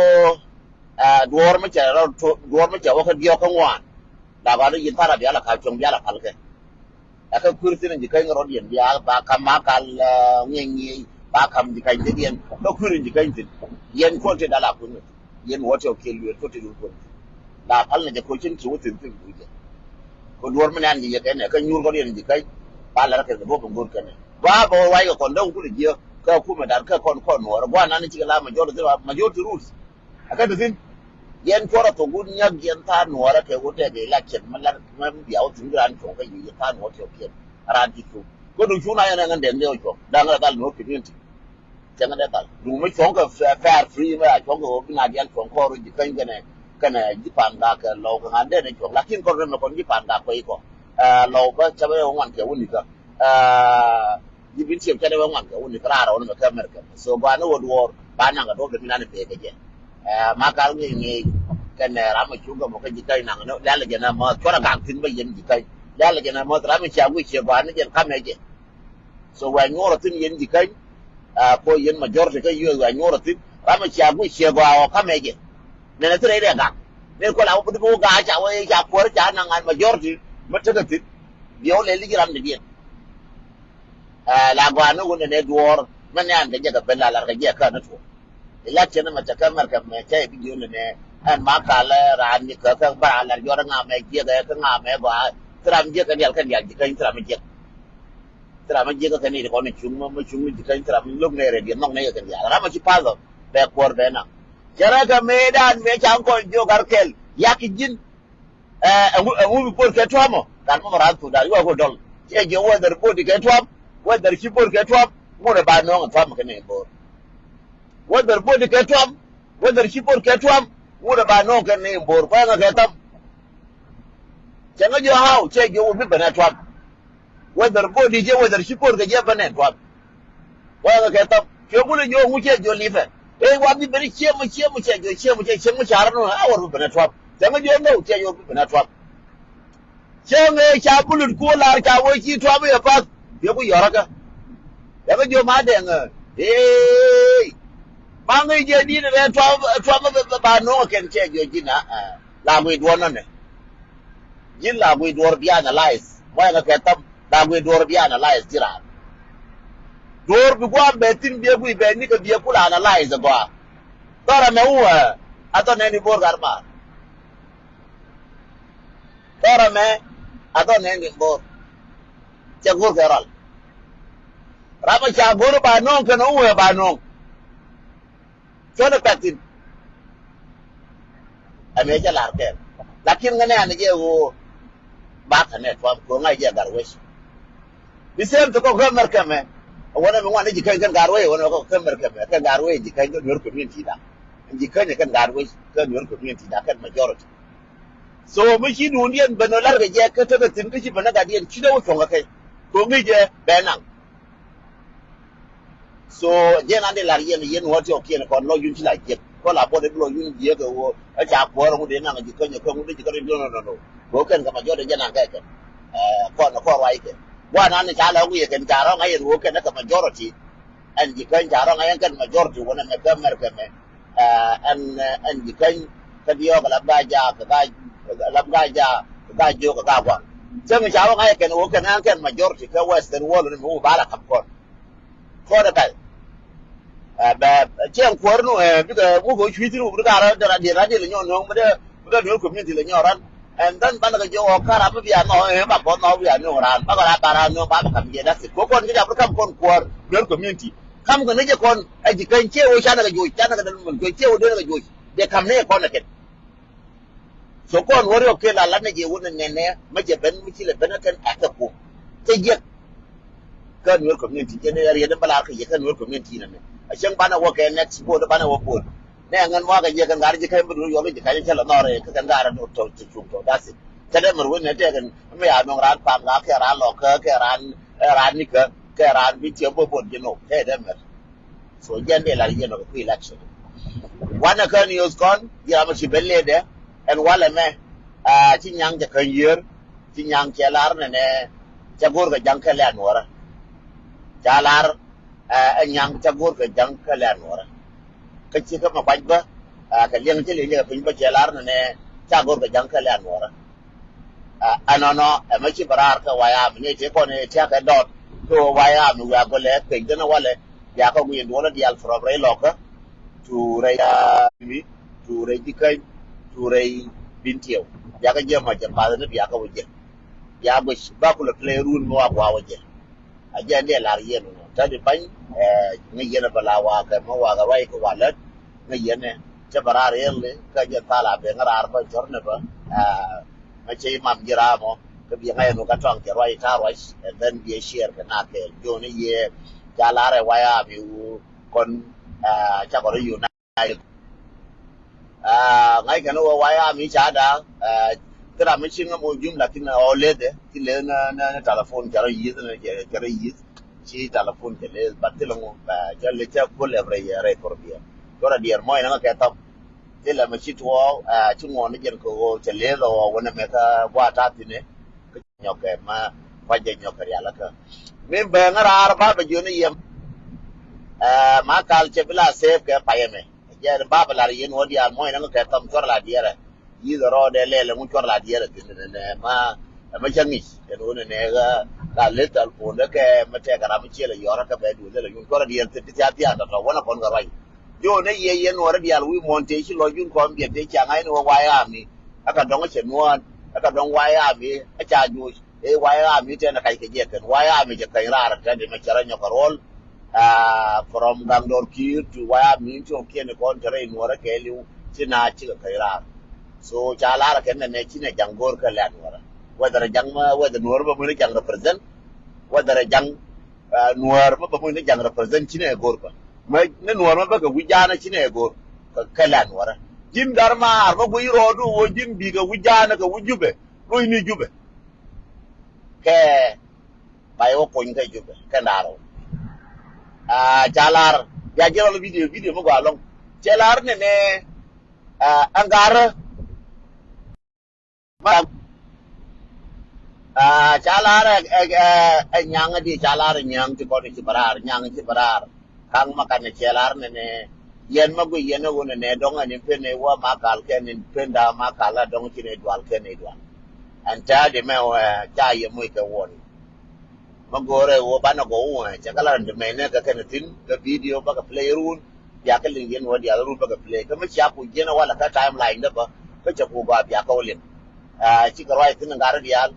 ah, duɔr mi cɛ rɔ, duɔr mi cɛ wä kä diɔk kä ŋuan. La ba ni yin thara biala ka cuɔŋ biala palkɛ. Ɛ kä kuir thin ji̱ käny rɔ̱diɛn bia ba kam ma kal, ah, ŋiɛc ŋiɛc ba kam ji̱ käny thi̱n yɛn. Kä kuir ji̱ käny thin. Yɛn kuɔn ti dala kun. Yɛn wä ti ɔ kiɛ lueer kuɔn ti dul kun. La pal ni jɛ ko cin ti wä thin thin du jɛ. Ko duɔr mi nan ji̱ yɛ kɛn ɛ kä nyuur rɔ̱diɛn ji̱ käny. Ba lɛr kɛ kɛ bok kɛ ŋo̱r kɛn ɛ. Ba bä wä ruac kɛ kɔn dee wä kun ji̱ kä kumɛ dan kä kɔn kɔn nuɔr. Gua nan ni cikɛ la majority, majority rules. Ɛ kä ti thi̱n. Yɛn cuɔrɛ thok wut nyak yɛn tha̱a̱ŋ nuɔɔrä kɛ wut tɛk election mi lar mi bia wä thi̱n bi raan cuɔ̱ŋ kä yiëë yɛn tha̱a̱ŋ nuɔɔrä tiɔp kiɛn. Raan ti cuŋ. Kä duŋ cuŋ na yɛn ɛŋän dɛŋ dee wä cuɔ̱ŋ. Da̱ŋ rɛ dhal nuɔɔr community. Cäŋ dee dhal. Duŋ mi cuɔ̱ŋ kɛ fair, fair free mi a cuɔ̱ŋ kɛ wä bi na diaal cuɔ̱ŋ kɔɔr wä ji̱ käny kɛnɛ, kɛnɛ ji̱ pa̱a̱n gak kɛ lɔw kɛ ŋa̱n dee dee cuɔ̱ŋ. Lakin kɔn rɛm mɛ kɔn ji̱ pa̱a̱n gak kuɛ ikɔ. Ɛ, lɔw bä cä bä yɛ wä ŋuan kɛ wä nikä. Ɛ, Ji̱ bi tiɛp ca dee wä ŋuan kɛ wun ni kɛ raar rɔw ni mɛ kä America. So gɔaa ni wä duɔɔr ba naŋ kɛ duɔ̱p dee mi nan pee kɛ jɛ. Ɛ, ma kal ŋi̱i̱c ŋi̱i̱c kɛnɛ ram mɛ cuŋ kɛ mɔ kä ji̱ käny naŋ ni lɛl jɛ nɛ mɔth cuɔrɛ gaŋ thi̱n bä yɛn ji̱ käny. Lɛl jɛ nɛ mɔth ram mɛ cia guic ciɛ gɔaa ni jɛn kamɛ jɛ. So wɛ nyuɔrɛ thi̱n yɛn ji̱ käny. Ɛ, ko yɛn majority kä yuɔth wɛ nyuɔrɛ thi̱n ram mɛ cia guic ciɛ gɔaa ɔ kamɛ jɛ. Nɛnɛ thi rɛy rɛ gaŋ. Nɛn kuɛ la wä bi wä ga̱a̱ ca wä ca kuäär ca naŋ an majority mɛ tekɛ thi̱n. Biɛ wä lɛl ji̱ ram dee diɛn. Ɛ, la gɔaa ni wun ni nɛ duɔɔr mɛn ni an kɛ jɛ kɛ ben la lar kɛ jɛ kä ni tuɔ. Election mɛ cɛ kä America mɛ cɛ i̱ bi jiön ni nɛ ɛn ma kalɛ raan ni kä kä ba raan lar jɔr ŋa mɛ jiɛk ɛ kä ŋa mɛ gɔaa. Thi ram jiɛk kɛ dial kɛ dial ji̱ käny thi ram jiɛk. Thi ram jiɛk kɛ ni kɔn ni cuŋ mɛ cuŋ ni ji̱ käny thi ram lo̱k nɛ rɛ diɛ nhɔk nɛ kɛ dial ram ci path ɔ bɛ kuɔr bɛ na. Cɛ rɛ kɛ mëë dan mëë ca kɔn jiök ar kɛl yak ji̱n. Ɛ, ɛŋu, ɛŋu bi bo̱r kɛ tuam ɔ? Gat mɔ ran Thudan, yuɔ ko dɔl. Cɛ jiɔ whether bo̱r di kɛ tuam, whether ci bo̱r kɛ tuam, ŋut ɛ ba nööŋ ɛ tuam kɛ ni bo̱r. Whether bo̱r di kɛ tuam, whether ci bo̱r kɛ tuam, ŋut ɛ ba nööŋ kɛ ni bo̱r. Kɔɛ ŋa kɛ tham. Cɛ ŋa jiɔ how, cɛ jiɔ wut bi ben ɛ tuam. Whether bo̱r di jɛ, whether ci bo̱r kɛ jɛ ben ɛ tuam. Wala kɛ thap. Cuɛ gulɛ jɔ̱ɔ̱k ŋu cɛ jɔ̱ɔ̱k lipɛ. Ëë wa bi ben ciɛ mɔ ciɛ mɔ cɛ jɔ̱ɔ̱k ciɛ mɔ cɛ ciɛ mɔ carä nɔ a wär bi ben a tuap. Cɛ ŋä jɔ̱ɔ̱k nɔ cɛ jɔ̱ɔ̱k bi ben a tuap. Cɛ ŋä ca bulut ku lar ca wä ci tuap yɛ path. Yɛ ku yɔrä kä. Yɛ kä jɔ̱ɔ̱k ma dɛŋ. Ëë. Ma ŋä jɛ di̱t rɛ tuap tuap ba nɔŋ kɛn cɛ jɔ̱ɔ̱k ji̱ na. La ŋui̱ duɔ̱ɔ̱n nɔ nɛ. Ji̱n la guiy duɔ̱ɔ̱r bi analyze. Mɔyɛ ŋa kɛ thäm la guiy duɔ̱ɔ̱r bi analyze ji̱ raan. Duɔ̱ɔ̱r bi gua̱a̱m bɛ thi̱n biɛ guiy bɛ nikɛ biɛ kula analyze gɔaa. Thɔrɛ mɛ wä a thɔ nɛni bo̱o̱r gat maar. Thɔrɛ mɛ a thɔ nɛni bo̱o̱r. Cɛ go̱o̱r kɛ rɔl. Ram a ca go̱o̱r ba no̱o̱ŋ kɛn wä ba no̱o̱ŋ. Cuɔ̱n ɛ pɛk thi̱n. Ɛn ëë cä la̱r kɛɛl. Lakin ŋäni an jɛ ɣöö ba känɛ tuam kɛ ɣöö ŋa̱c jɛ gat wec. Bi same thing kɔk kä America mɛ. Ɛ wänɛ mi ŋuan ni ji̱ käny kɛn gat wec, ɛ wänɛ kɔk kä America mɛ kɛn gat wec ji̱ käny kä Nuer community da. Ji̱ käny kɛn gat wec kä Nuer community da kɛn majority. So mi ci duundiɛn ben ɔ la̱r kɛ jɛ kä tekɛ thi̱n kä ci ben ɛ gatdiɛn ci dee wä cuɔ̱ŋ kɛ kɛ. Kɛ ɣöö ŋi̱i̱c jɛ bɛ naŋ. So jɛn an di lar yɛn yɛn wä ti ɔ kiɛn kɔn lɔ yun ci la jiɛk kɔ la bɔt ibi lɔ yun jiɛk kɛ wä ɛ ca kuɔr ŋut in naŋ ji̱ käny ɛ kä ŋut in ji̱ kä ri lo̱n lo̱n lo̱n. Kɛ wä kɛn kɛ ma jɔt in jɛn an kɛ kɛn kɔn kɔn ruac kɛ. Wa nan ca la ŋuiɛ kɛn ca rɔŋ a yɛn wä kɛn kɛ majority. Ɛn ji̱ käny ca rɔŋ a yɛn kɛn majority wä nɛ mɛ kɛ mɛr kɛ mɛ. Ɛn ɛn ji̱ käny kä diɔɔk lam ga ja kɛ ga lam ga ja kɛ ga jiök kɛ ga guaŋ. Cäŋ ca wä ŋa̱c kɛn wä kɛn an kɛn majority kɛ western world ni mi wä bala kam kɔn. Kɔn ɛ kal. Bɛ cɛn kuäär nu bikɛ ŋuk kɛ cui̱ thi̱n wä bi kar dɛr a diɛl a diɛl nyɔk nööŋ mi dee mi dee Nuer community lɛ nyɔk ran. And then banɛ kɛ jiök ɔ kar a mi bia nɔ ɛ ba kɔn nɔ bia nööŋ ran ba kɔn a ba ran nööŋ ba bɛ kam jiɛ da̱th it kɛ kɔn kɛ jap ri kam kɔn kuäär Nuer community. Kam kɛ ni jɛ kɔn ɛ ji̱ käny ciɛ wä canɛ kɛ joc canɛ kɛ dɛn mɛn joc ciɛ wä dee kɛ joc. Dee kam ni jɛ kɔn ɛ kɛn. So kɔn wä riɔk kiɛ la lat ni jɛ wä ni nɛnɛ mɛ jɛ ben mi ci lɛ ben ɛ kɛn ɛ kɛ kum. Cɛ jiɛk. Kä Nuer community jɛ ni ɛ riɛt in bä lar kɛ jɛ kä Nuer community nɛ mɛ ɛ cäŋ banɛ wä kɛ next vote banɛ wä vote. Nɛ ŋän mɔ kɛ jɛ kɛn gat ji̱ käny bä duun yuɔk ji̱ käny cɛ lɛ nhɔr ɛ kä kɛn gat rɛ tɔ tɔ cuk tɔ. That's it. Cɛ dee mɛr wen nɛ tɛk ɛn mi ya nɔŋ raan pam kä kɛ raan lɔ kä kɛ raan ɛ raan ni kä kɛ raan bi tiɛ bä bot ji̱ nɔ kɛ dee mɛr. So jɛn dee lar yɛn ɔ kɛ kui̱ election. Wanɛ kä news kɔn ji̱ ram mi ci ben lɛ dɛ ɛn walɛ mɛ. Ci nyaŋ cɛ käny yiër ci nyaŋ cɛ lar nɛnɛ cɛ go̱r kɛ ja̱ŋ kɛ lɛ anuɔrä. Ca lar ɛ nyaŋ cɛ go̱r kɛ ja̱ŋ kɛ lɛ anuɔrä. Kä ci kä mɛ kuac bä kɛ liɛŋ ci liɛŋ jɛ kɛ piny bä cɛ lar nɛnɛ ca go̱r kɛ ja̱ŋ kɛ lɛ anuɔrä. Ɛnɔnɔ ɛmɛ ci bɛ raar kɛ White Army ni ti kɔn ɛ tiak kɛ dɔt kɛ White Army wiak gɔlɛ pec dɛn walɛ. Biakä guiy duɔlä diaal from rɛy Lɔkä to rɛy Army to rɛy Jikäny to rɛy Bintiɛw. Biakä jiɛ mɔ jɛ path ni biakä wä jɛ. Bia guic ba kulɛ play run mi wa gua wä jɛ. A jɛ ni lar yɛn wä tadi bany. Ŋa yɛn bɛ la wa kɛ mɔ wa kɛ ruac kɛ wa lät. Ŋa yɛn ɛ cɛ bɛ raar yɛn li kä jɛ thala bɛ ŋa raar bä jɔr ni bä. Mɛ cɛ imam ji̱ ram ɔ kä biɛ ŋa̱c ɛn wä kä tɔŋ cɛ ruac ta̱a̱ ruac. And then biɛ share kɛ na kɛɛl jɔni yɛ ca lar ɛ White Army wu kɔn. Ca kɔn rɔ unite. Ŋa̱c kɛn wä White Army ca da. Thil ram mi ci ŋä mo jum lakin ɔ leth ɛ ci leth ni telephone cɛ rɔ yith ni cɛ rɔ yith. Ci telephone cɛ leth but thil ŋu cɛ leth cɛ kuol ɛ rɛy rɛy kɔr biɛ. Cɔ rɔ diɛɛr mɔc ni ŋä kɛ thɔm. Thilɛ mɛ ci tuɔɔk ci ŋuɔ̱n ni jɛn kɛ ɣöö cɛ leth ɔ wä nɛ mɛ kä gua̱a̱ ta̱a̱ thi̱n ɛ. Kä nyɔkɛ ma kua̱c jɛ nyɔkɛ rialikä. Min bɛ ŋä raar ba bɛ jiön ni yɛm. Ma kal cɛ bi la save kɛ payɛ mɛ jɛ ba bɛ lar yɛn wä diaal muɔ̱c ni ŋä kɛ thɔm cuɔr la diɛrɛ. Yi̱th rɔɔdɛ lɛl ɛŋu cuɔr la diɛrɛ thi̱n nɛ ma ɛmɛ cä ŋi̱c ɛn wä nɛ nɛ ɣä la leth thal puɔ̱ndä kɛ mɛ tɛkɛ ram mi ciɛl ɛ yɔrä kɛ bɛ duɔl lɛl ɛ yun cuɔr la diɛrɛ thi̱n ti thia̱a̱ thia̱a̱ tɔ̱tɔ̱ wä nɛ kɔn kɛ ruac. Jiöknɛ yɛ yɛn nuɔɔrä diaal wi̱i̱ muɔ̱ɔ̱n tëë ci lɔc yun kɔn biɛt tëë ca ŋa̱cni wä White Army. Ɛ kɛ dɔ̱ŋ cɛ nuɔɔn ɛ kɛ dɔ̱ŋ White Army ɛ ca juuc ɛ White Army tɛn ɛ kac kɛ jɛ kɛn White Army cɛ kɛny raar tɛn di mɛ cɛ rɔ nyɔk kɛ ruɔl. From gaŋ dɔr ki̱i̱r ti White Army in tiɔŋ kiɛn ikɔn cɛ rɔ inuɔrä kɛɛliw. Ci na cikɛ kɛny raar. So ca lar kɛn nɛ nɛ ci nɛ jaŋ go̱o̱r kɛ lɛ nuɔrä whether jaŋ whether nuɔrä bä muni jaŋ represent whether jaŋ nuäär mä bä muc ni jaŋ represent ci nɛ go̱r bä. Mä ni nuäär mä bä kɛ wi̱c jaanä ci nɛ go̱r kɛ lɛ nuäärä. Ji̱n gar maar mä guic rɔɔdu wä ji̱n bi kɛ wi̱c jaanä kɛ wi̱c jupɛ luc ni jupɛ. Kɛ bay wä kuny kɛ jupɛ kɛ ndaar wä. Ca lar bia ji̱ rɔl video video mi gɔaa lɔŋ. Cɛ lar ni nɛ ɛn garä. Ca lar ɛ nyaŋ di ca lar nyaŋ ti kɔn ci bɛ raar nyaŋ ci bɛ raar. Kaŋ ma kan cɛ lar nɛnɛ yɛn ma gui yɛn ɛ wun nɛnɛ dɔŋ ɛn in pen ɛ wä ma kal kɛn in pen da ma kal a dɔŋ ci nɛ dual kɛn ɛ dual. Ɛn tɛ di mɛ wɛ ca yɛ muc kɛ wun. Ma go̱o̱rɛ wä banɛ gɔw wä cɛ kɛ la rɛn ti mɛy nɛ kɛ kɛn thi̱n kɛ video bä kɛ play run. Bia kɛ liŋ yɛn wä diaal run bä kɛ play kä mi cia ku jiɛn walɛ kä time line dä bä kä cɛ ku gɔaa bia kɛ wä liŋ. Cikɛ ruac thi̱n ŋa̱r diaal.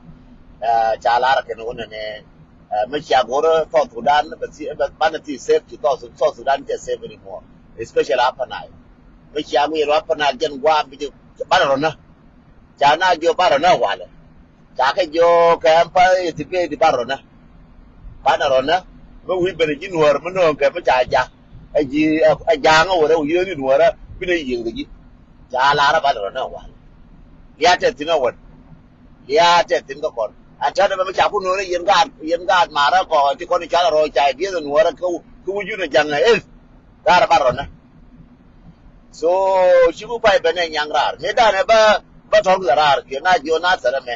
Ca lar kɛn wä nɛnɛ mi cia go̱o̱rɛ South Sudan banɛ thi safe ti South Sudan cɛ safe anymore. Especially Upper Nile mi cia go̱o̱rɛ Upper Nile jɛn gua̱a̱ mi ci banɛ rɔnä. Ca na jiɔ barɔ nä walɛ. Ca kɛ jiɔ kɛ ɛn pa iti pee di barɔ nä. Banɛ rɔ nä mi wi̱i̱ ben ji̱ nuäär mi nööŋ kɛ mi ca jak. Ɛ ji̱ ɛ ja̱a̱ŋä wärä wi̱i̱ ni nuäärä binɛ yiëëk kɛ ji̱. Ca larä banɛ rɔ nä walɛ. Lia̱a̱ tɛ thi̱n ɛ wän. Lia̱a̱ tɛ thi̱n kä kɔn. Ɛn tɛ̈t ɛmɛ mi ca ku nööŋ ni yɛn gaat yɛn gaat marä kɔ ti kɔn i̱ cualɛ rɔ ca i̱ dieth ɛ nuäärä kä wi̱i̱ jun ɛ ja̱ŋ ɛ eth. Gaat ɛ barɔ nä. So ci ku pay bɛ nɛ nyaŋ raar ni danɛ bä bä tɔr kɛ raar kiɛ na jiɔ Nasir ɛmɛ.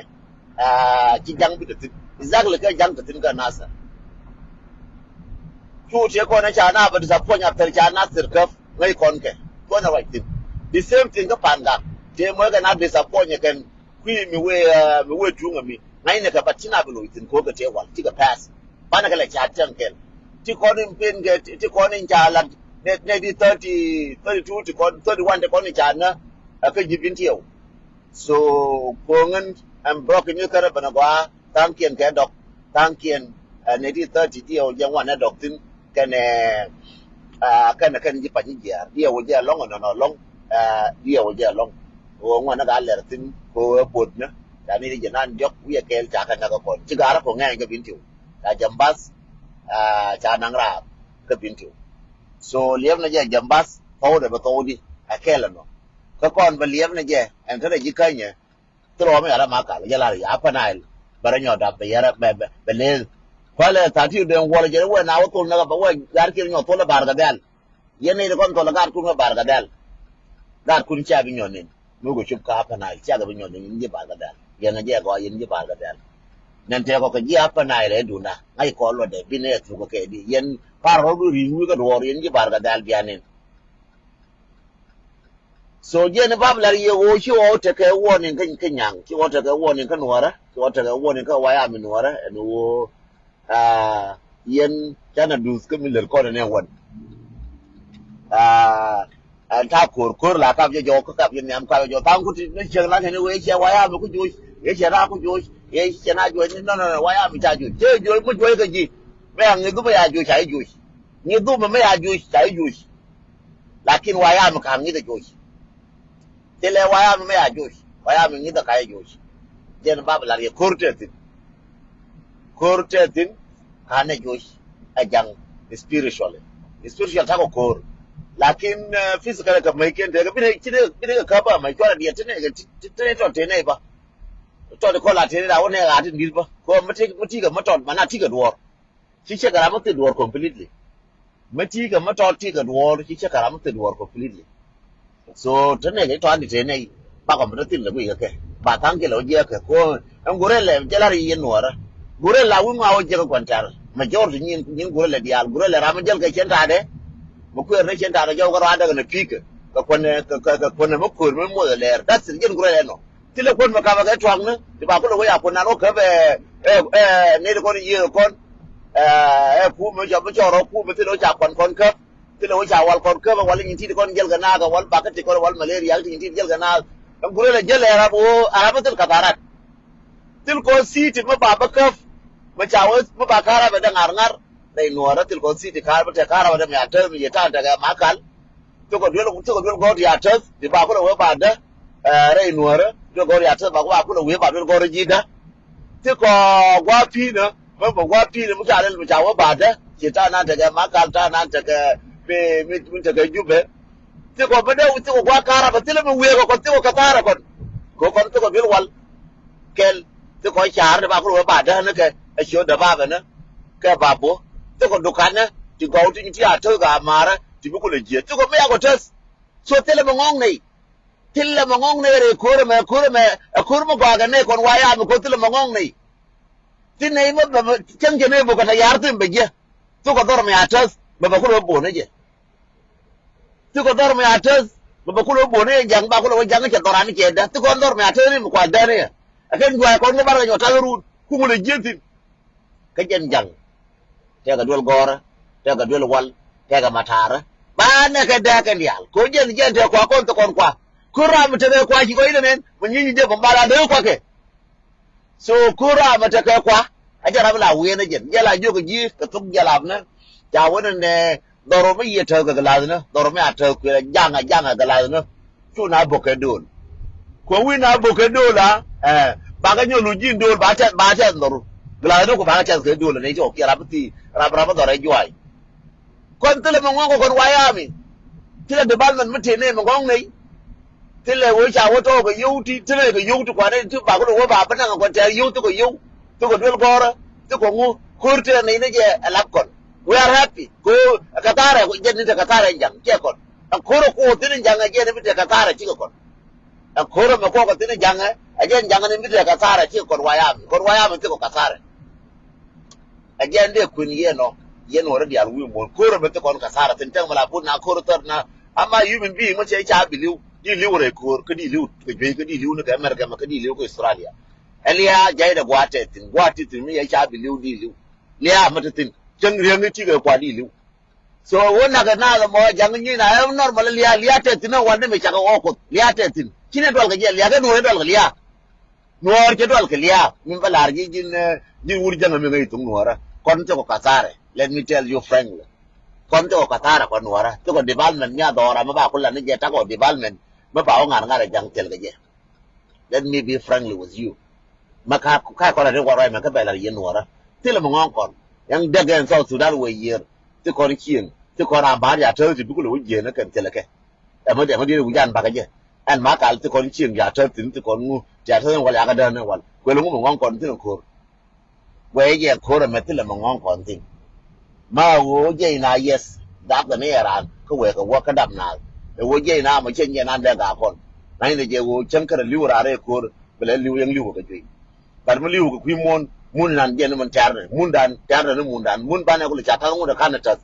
Ci jaŋ bi te thi̱n exactly kɛ jaŋ te thi̱n kɛ Nasir. Cu tiɛ kɔn ca na bä disappoint after ca Nasir käp ŋäc kɔn kɛ kɔn ruac thi̱n. The same thing kä Pangak tiɛ mɔ kɛ na disappoint kɛn. Kui̱ mi wee mi wee tuŋ ami ŋa̱cnɛ kɛ bat ci na bi loc thi̱n ko̱o̱k kɛ tëë wal cikɛ pass. Banɛ kɛ lɛ ca tiɛŋ kɛl ti kɔn in pen kɛ ti kɔn in ca lat. Nɛ di thirty thirty two ti kɔn thirty one ti kɔn in ca nä. Ɛ kä ji̱ bin tiɛw. So ko̱o̱ŋ in ɛn brɔk in kärɛ bɛn ɛ gɔaa. Tha̱a̱ŋkiɛn kɛ dɔk tha̱a̱ŋkiɛn. Ɛ nɛ di thirty diɛw jɛ ŋuan ɛ dɔk thi̱n kɛnɛ. Kɛnɛ kɛn ji̱ pa̱ny ji̱ jiaar diɛw jɛ ɛlɔ̱ŋ ɛnɔnɔ ɛlɔ̱ŋ. Diɛw jɛ ɛlɔ̱ŋ. Ɣöö ŋuan ni ka lɛr thi̱n kɛ ɣöö ɛ buɔ̱tnä. Ca ni jɛ nan diɔ̱k wi̱i̱ ɛ kɛɛl ca kɛ näk ɛ kɔn ci ga̱rä kɔ ŋɛɛny kä bin tiw. Ca jɛ mbath. Ca naŋ raar kä bin tiw. So liɛpnɛ jɛ jɛ mbath thɔwdɛ bɛ thɔwdi ɛ kɛɛl ɛnɔ. Kä kɔn bɛ liɛpnɛ jɛ ɛn kä rɛ ji̱ känyɛ. Thil ɣɔm i̱ ala ma kal jɛ lar i̱ Upper Nile bɛ rɛ nyɔt dap bɛ yɛrɛ bɛ bɛ leth. Kualɛ tha̱a̱ŋ ti den wuɔl jɛ wɛ na wä thol näk bɛ wɛ gar kiɛ nyɔt thol ɛ bar kɛ dhɛl. Yɛn ni kɔn thol ɛ gar kun ɛ bar kɛ dhɛl. Gar kun cia bi nyɔt nin mi wä cop kä Upper Nile cia kɛ bi nyɔt nin ji̱ bar kɛ dhɛl. Yɛn ɛ jɛ gɔaa yɛn ji̱ bar kɛ dhɛl. Nɛn tɛk kɔ kɛ ji̱ Upper Nile ɛ dunda ŋa̱c kɔn luɔtdɛ bi nɛ thuk kɛ di yɛn par rɔ du ri̱i̱ŋ wi̱i̱ kɛ duɔɔr yɛn ji̱ bar kɛ dhɛl bia nin. So jiɛn bap lar yɛ ɣöö ci ɣɔw tekɛ warning kä, kä nyaŋ, ci ɣɔw tekɛ warning kä nuɔrä, ci ɣɔw tekɛ warning kä wayami nuɔrä ɛn ɣöö, ah, yɛn canɛ duth kä mi lät kɔn ɛn ɛ wän. Ah, ɛn ta̱a̱ ko̱r, ko̱r la kap jɛ jɔk, kä kap jɛ nhiam kap jɛ jɔk. Tha̱a̱ŋ kuti ni ciek la kɛn i̱ wee ciɛ wayami ku joc, yɛ ciɛ raak ku joc, yɛ ciɛ na joc ni, no, no, no, wayami ca joc. Ciɛ joc mi joc kɛ ji̱. Mɛ a ŋi̱th dhumɛ ya joc, ca i̱ joc. Ŋi̱th dhumɛ mɛ ya joc, ca i̱ joc. Lakin wayami ka ŋi̱th ɛ joc. Thilɛ wayami mɛ ya joc. Wayami ŋi̱th ɛ ka i̱ joc. Jɛn bap lar yɛ ko̱r tɛ thi̱n. Ko̱r tɛ thi̱n, ka nɛ joc ɛ jaŋ spiritually. Spiritual takɔ ko̱r. Lakin, eh, physical kɛ mec ken tekɛ, bi nɛ, ci nɛ, bi nɛ kɛ käp ba mec cuarɛ diɛ ti nɛ kɛ ti, ti, ti nɛ tɔ ti nɛ ba. Tɔ ti kɔ la ti nɛ da wä nɛ ɣa̱a̱ ti nit ba. Kɔ mi ti, mi ti kɛ mi tɔt, ma na ti kɛ duɔr. Ci cɛ kɛ ram mi thil duɔr completely. Mi ti kɛ mi tɔt ti kɛ duɔr, ci cɛ kɛ ram mi thil duɔr completely. So te nɛ kɛ tɔ̱a̱n di te nɛ bakɔ mi te thil lɛ guic kɛ kɛ ba tha̱a̱ŋ kiɛ lɛ wä jiɛk kɛ ko. Ɛn gurɛ lɛ jɛ lar yɛ nuɔrä. Gurɛ la wi̱i̱ ŋɔa wä jiɛk kɛ kuan tɛr. Majority nyin, nyin gurɛ lɛ diaal, gurɛ lɛ ram mi jäl kɛ cɛn ta̱a̱dɛ. Mi kuɛɛr ni cɛn ta̱a̱dɛ jɔw kɛ ruaadɛ kɛ nɛ pi̱i̱kɛ. Kɛ kuɛnɛ, kɛ, kɛ, kɛ kuɛnɛ mi kuɛɛr mi muɔth ɛ lɛɛr. That's it, jɛn gurɛ lɛ nɔ. Thilɛ kuɛn mi kapɛ kɛ tua̱a̱ŋni. Ti ba kulɛ wä ya kuɛn nan wä käp ɛ, ɛ, ɛ, nɛy ti kɔn yiëë kɔn. Ɛ, ɛ, kuum mi cɔ, mi cɔ rɔ kuum mi thilɛ wä ca kuan kɔn käp. Thilɛ wä ca wal kɔn käp, wal nyin ti̱ti̱ kɔn jäl kɛ naath, wal bakä ti kɔn, wal malaria ti nyin ti̱ti̱ jäl kɛ naath. Ɛn gurɛ lɛ jäl ɛ rap wä, a rap mi thil katharat. Thil kɔn city mi ba bä käp. Mi ca wä, mi ba ka̱rap ɛ dee ŋa̱r ŋa̱r. Rɛy nuɔɔrä thil kɔn city ka̱rap ɛ dee ŋa̱r ŋa̱r. Thikɔ duel, thikɔ duel gɔ̱r ti a täth, ti ba kulɛ wee ba dä, ɛ, rɛy nuɔ̱ɔ̱rä, duel gɔ̱r ya täth ba, ba kulɛ wee ba duel gɔ̱r ji̱ dä. Thikɔ gua̱a̱ pi̱i̱nä, mɛ mɛ gua̱a̱ pi̱i̱nä mi ca rɛl mi ca wee ba dä, ci ta̱a̱ nan tekɛ Makal, ta̱a̱ nan tekɛ, mi, mi, mi tekɛ Jubɛ. Thikɔ bä dee, thikɔ gua̱a̱ ka̱rä bä thilɛ mi wee kɛ kɔn, thikɔ kɛ tha̱a̱rä kɔn. Kɛ kɔn thikɔ duel wal. Kɛl, thikɔ ca̱a̱r ni ba kulɛ wee ba dä ni kɛ, ɛ ciö däbabɛ ni, kɛ ba bo̱. Thikɔ dukanä, ti gɔw ti, ti a täth ka ma̱a̱rä, ti bi kulɛ jiɛ. Thikɔ mi yakɔ täth. So thilɛ mɛ ŋɔ̱ŋ nɛy. Thilɛ mɛ ŋɔ̱ŋ nɛy rɛy ko̱r ɛmɛ, ko̱r ɛmɛ, ɛ ko̱r mɛ gɔaa kɛ nɛy kɔn wayami ko̱r thilɛ mɛ ŋɔ̱ŋ nɛy. Thin nɛy mɛ bɛ, bɛ cäŋ cɛ nɛy bok kɛ tɛ̈ ya̱r thi̱n bɛ jiɛ. Thukɛ dhɔr mɛ a täth, bɛ bɛ kulɛ bɛ bon ni jɛ. Thukɛ dhɔr mɛ a täth, bɛ bɛ kulɛ bɛ bon ni jɛ ja̱ŋ ba kulɛ wä ja̱ŋ cɛ dhɔran cɛ dä. Thukɛ dhɔr mɛ a täth ni mi kual däni yɛ. Ɛ kɛn juac kɔn kä bar kɛ nyɔ ta̱th run, ku ŋun ɛ jiɛ thi̱n. Kä jɛn ja̱ŋ. Tɛkɛ duel gɔ̱rä, tɛkɛ duel wal, tɛkɛ mataarä. Ba nɛ kɛ dee kɛn diaal. Ko jɛn, jɛn tɛ kua kɔn thok kɔn kua. Ko ram mi tekɛ kua ci kɔ ilɛ nɛn, mi nyi nyi jɛ bä bala dee kua kɛ. So ko ram mi tekɛ kua, a jɛ ram la wi̱i̱n a jɛn. Jɛ la jiök ji̱ kɛ thok jɛ la nɛ. Ca wä nɛ nɛ dhɔr mi yiɛ täth kɛ gɛ lath nɛ. Dhɔr mi a täth kuɛ ja̱ŋ a ja̱ŋ a gɛ lath nɛ. Cu na bok kɛ do̱l. Kuɛ wi̱i̱ na bok kɛ do̱l a, ɛ, bakɛ nyɔl lu ji̱n do̱l, ba tɛth, ba tɛth nhɔru. Glath ni ku bakɛ tɛth kɛ do̱l ni cɔ kiɛ rap thi, rap, rap dhɔrɛ juay. Kɔn thilɛ mi ŋɔŋ kɛ kɔn wayami. Thilɛ department mi tëë nɛ mi ŋɔŋ nɛy. Thilɛ wee ca wä tɔɔk kɛ yio̱w ti, thilɛ kɛ yio̱w ti kuanɛ ti bakɛ lo wä ba bi naŋ kɔn tɛɛr yio̱w thikɛ yio̱w. Thikɛ duel gɔ̱rä, thikɛ ŋu, ko̱r tëë nɛy ni jɛ ɛ lap kɔn. We are happy. Ko ɛ kɛ thaarɛ, jɛn ni te kɛ thaarɛ ja̱ŋ, kiɛ kɔn. Ɛn ko̱r ɛ kuɔth thi̱n in ja̱ŋɛ jɛn in bi tekɛ thaarɛ cikɛ kɔn. Ɛn ko̱r ɛmɛ kuɔth kɛ thi̱n in ja̱ŋɛ, ɛ jɛn ja̱ŋɛ in bi tekɛ thaarɛ cikɛ kɔn wayami. Kɔn wayami thikɛ kɛ thaarɛ. Ɛ jɛn dee kuën yɛn ɔ, yɛn wä rɔ diaal wi̱i̱ muɔ̱ɔ̱n. Ko̱r ɛmɛ thikɛ kɔn kɛ thaarɛ thi̱n tɛŋ mɛ la put na ko̱r thäär na. Ama human being mɛ cɛ ca bi li̱w. Di li̱w rɛy ko̱r, kä di li̱w kɛ juey, kä di li̱w ni kɛ America mɛ, kä di li̱w kɛ Australia. Ɛ liaa jay dɛ gua̱a̱t tɛ thi̱n, gua̱a̱t ti thi̱n mi yɛ ca bi li̱w di li̱w. Liaa mɛ ti thi̱n. Cäŋ riäŋ i̱ ti kɛ kua di li̱w. So wä nakɛ naath ɛmɔ ja̱ŋ nyin a ɛ normal liaa, liaa tɛth thi̱n ɛ wal ni mi cakɛ ɣɔɔ Kuoth. Liaa tɛth thi̱n. Ci nɛ dual kɛ jɛ liaa, kɛ nuɔɔr ɛ dual kɛ liaa. Nuɔɔr cɛ dual kɛ liaa. Min bä la̱r ji̱ ji̱n, eh, ji̱n wur ja̱ŋ mi ŋäc thok nuɔɔrä. Kɔn thikɔ kathara. Let me tell you frankly. Kɔn thikɔ kathara kɔn nuɔɔrä. Thikɔ development mi a dhɔra mi ba ku lan ni jɛ takɔ development. Mi ba wä ŋa̱r ŋa̱r ɛ ja̱ŋ thil kɛ jɛ. Let me be frankly with you. Ma ka, ka kɔn a ri wa ruac mɛ kä bɛ la ri yɛn nuɔrä. Thilɛ mɛ ŋɔŋ kɔn. Yɛn dɛk ɛn South Sudan wɛ yiër. Thi kɔn cieŋ. Thi kɔn a ba̱a̱r ya täth ti bikul wä jiën ɛ kɛn thilɛ kɛ. Ɛmɛ, ɛmɛ diɛn wi̱c an bakä jɛ. Ɛn ma kal thi kɔn cieŋ ya täth thin thi kɔn ŋu. Ya täth ɛn wal ya kä dään ɛn wal. Kuɛl ŋu mɛ ŋɔŋ kɔn thin ɛn ko̱r. Wee jɛ ko̱r ɛmɛ thilɛ mɛ ŋɔ̱ŋ kɔn thi̱n. Ma ɣöö jɛ ina yɛth dap kɛ ni ɛ raan kä wee kɛ wä kä dap naath. Ɛ ɣöö jɛ ina mɔ cɛ nyɛ nan dee gaa kɔn. Na inɛ jɛ ɣöö cäŋ kärɛ li̱w raan rɛy ko̱r bɛ lɛ li̱w yɛn li̱w kɛ juey. Bat mi li̱w kɛ kui̱ muɔ̱n mun nan jɛ ni mun tɛ̈rnɛ mun dan tɛ̈rnɛ ni mun dan mun banɛ kulɛ ca ta̱th ŋut ɛ ka̱n ɛ täth.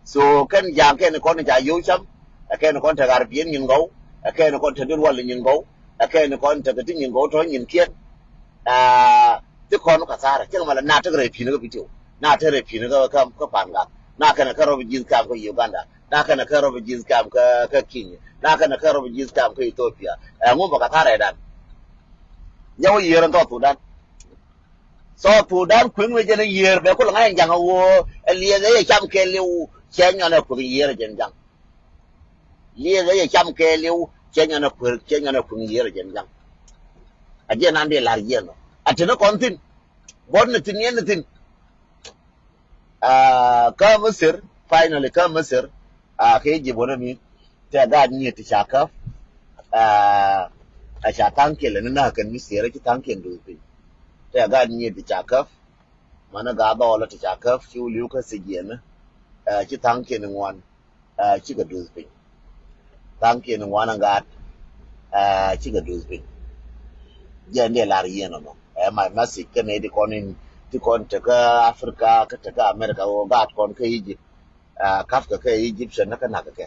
So kɛn ja̱a̱ŋ kɛn kɔn ca yio̱w cam ɛ kɛn kɔn te ɣar biɛn nyin gɔw. Ɛ kɛn kɔn te di rual nyin gɔw. Ɛ kɛn kɔn te kɛ ti nyin gɔw tɔ nyin kiɛn. Aa, ti kɔn ka thara cɛ ma la na te rɛ pin ka video. Na te rɛ pin ka, ka, ka pan ga. Na kɛn ka rɔ bi jin kam ka Uganda. Na kɛn ka rɔ bi jin kam ka, ka Kenya. Na kɛn ka rɔ bi jin kam ka Ethiopia. Ɛ ŋu ba ka thara dan. Nyɛ wä yier n tɔ Sudan. South Sudan kueŋ ni jɛn yier bɛ kul ŋa̱c jaŋ a woo. Ɛ liɛth ɛ yɛ cam kɛ liw. Cɛ nyɔn ɛ kueŋ yier jɛn jaŋ. Liɛth ɛ yɛ cam kɛ liw, cɛ nyɔn ɛ kuer, cɛ nyɔn ɛ kueŋ yier jɛn jaŋ. A jɛ nan dee lar yiɛn ɔ. A tini kɔn thin. Bɔt ni thin yɛn ni thin. Aa, kä Misir, finally kä Misir. Aa, kɛ Egypt wä ni mi. Tɛ gaat nyiet ti ca käp. Aa, a ca thaŋ kiɛn lɛ ni na kɛn mi siɛrɛ ci thaŋ kiɛn duth piny. Tɛ gaat nyiet ti ca käp. Mani gaat dhɔɔlä ti ca käp ci wä liw kä thijiɛn. Aa, ci thaŋ kiɛn ŋuan. Aa, cikɛ duth piny. Thaŋkiɛn ŋuan ɛ gaat. Aa, cikɛ duth piny. Jɛn dee lar yiɛn ɔnɔ. Ɛ my message kɛn ɛ ti kɔn in, ti kɔn tekä Africa kä tekä America ɣöö gaat kɔn kä Egypt. Aa, kafkɛ kɛ Egyptian ni kä nak kɛ.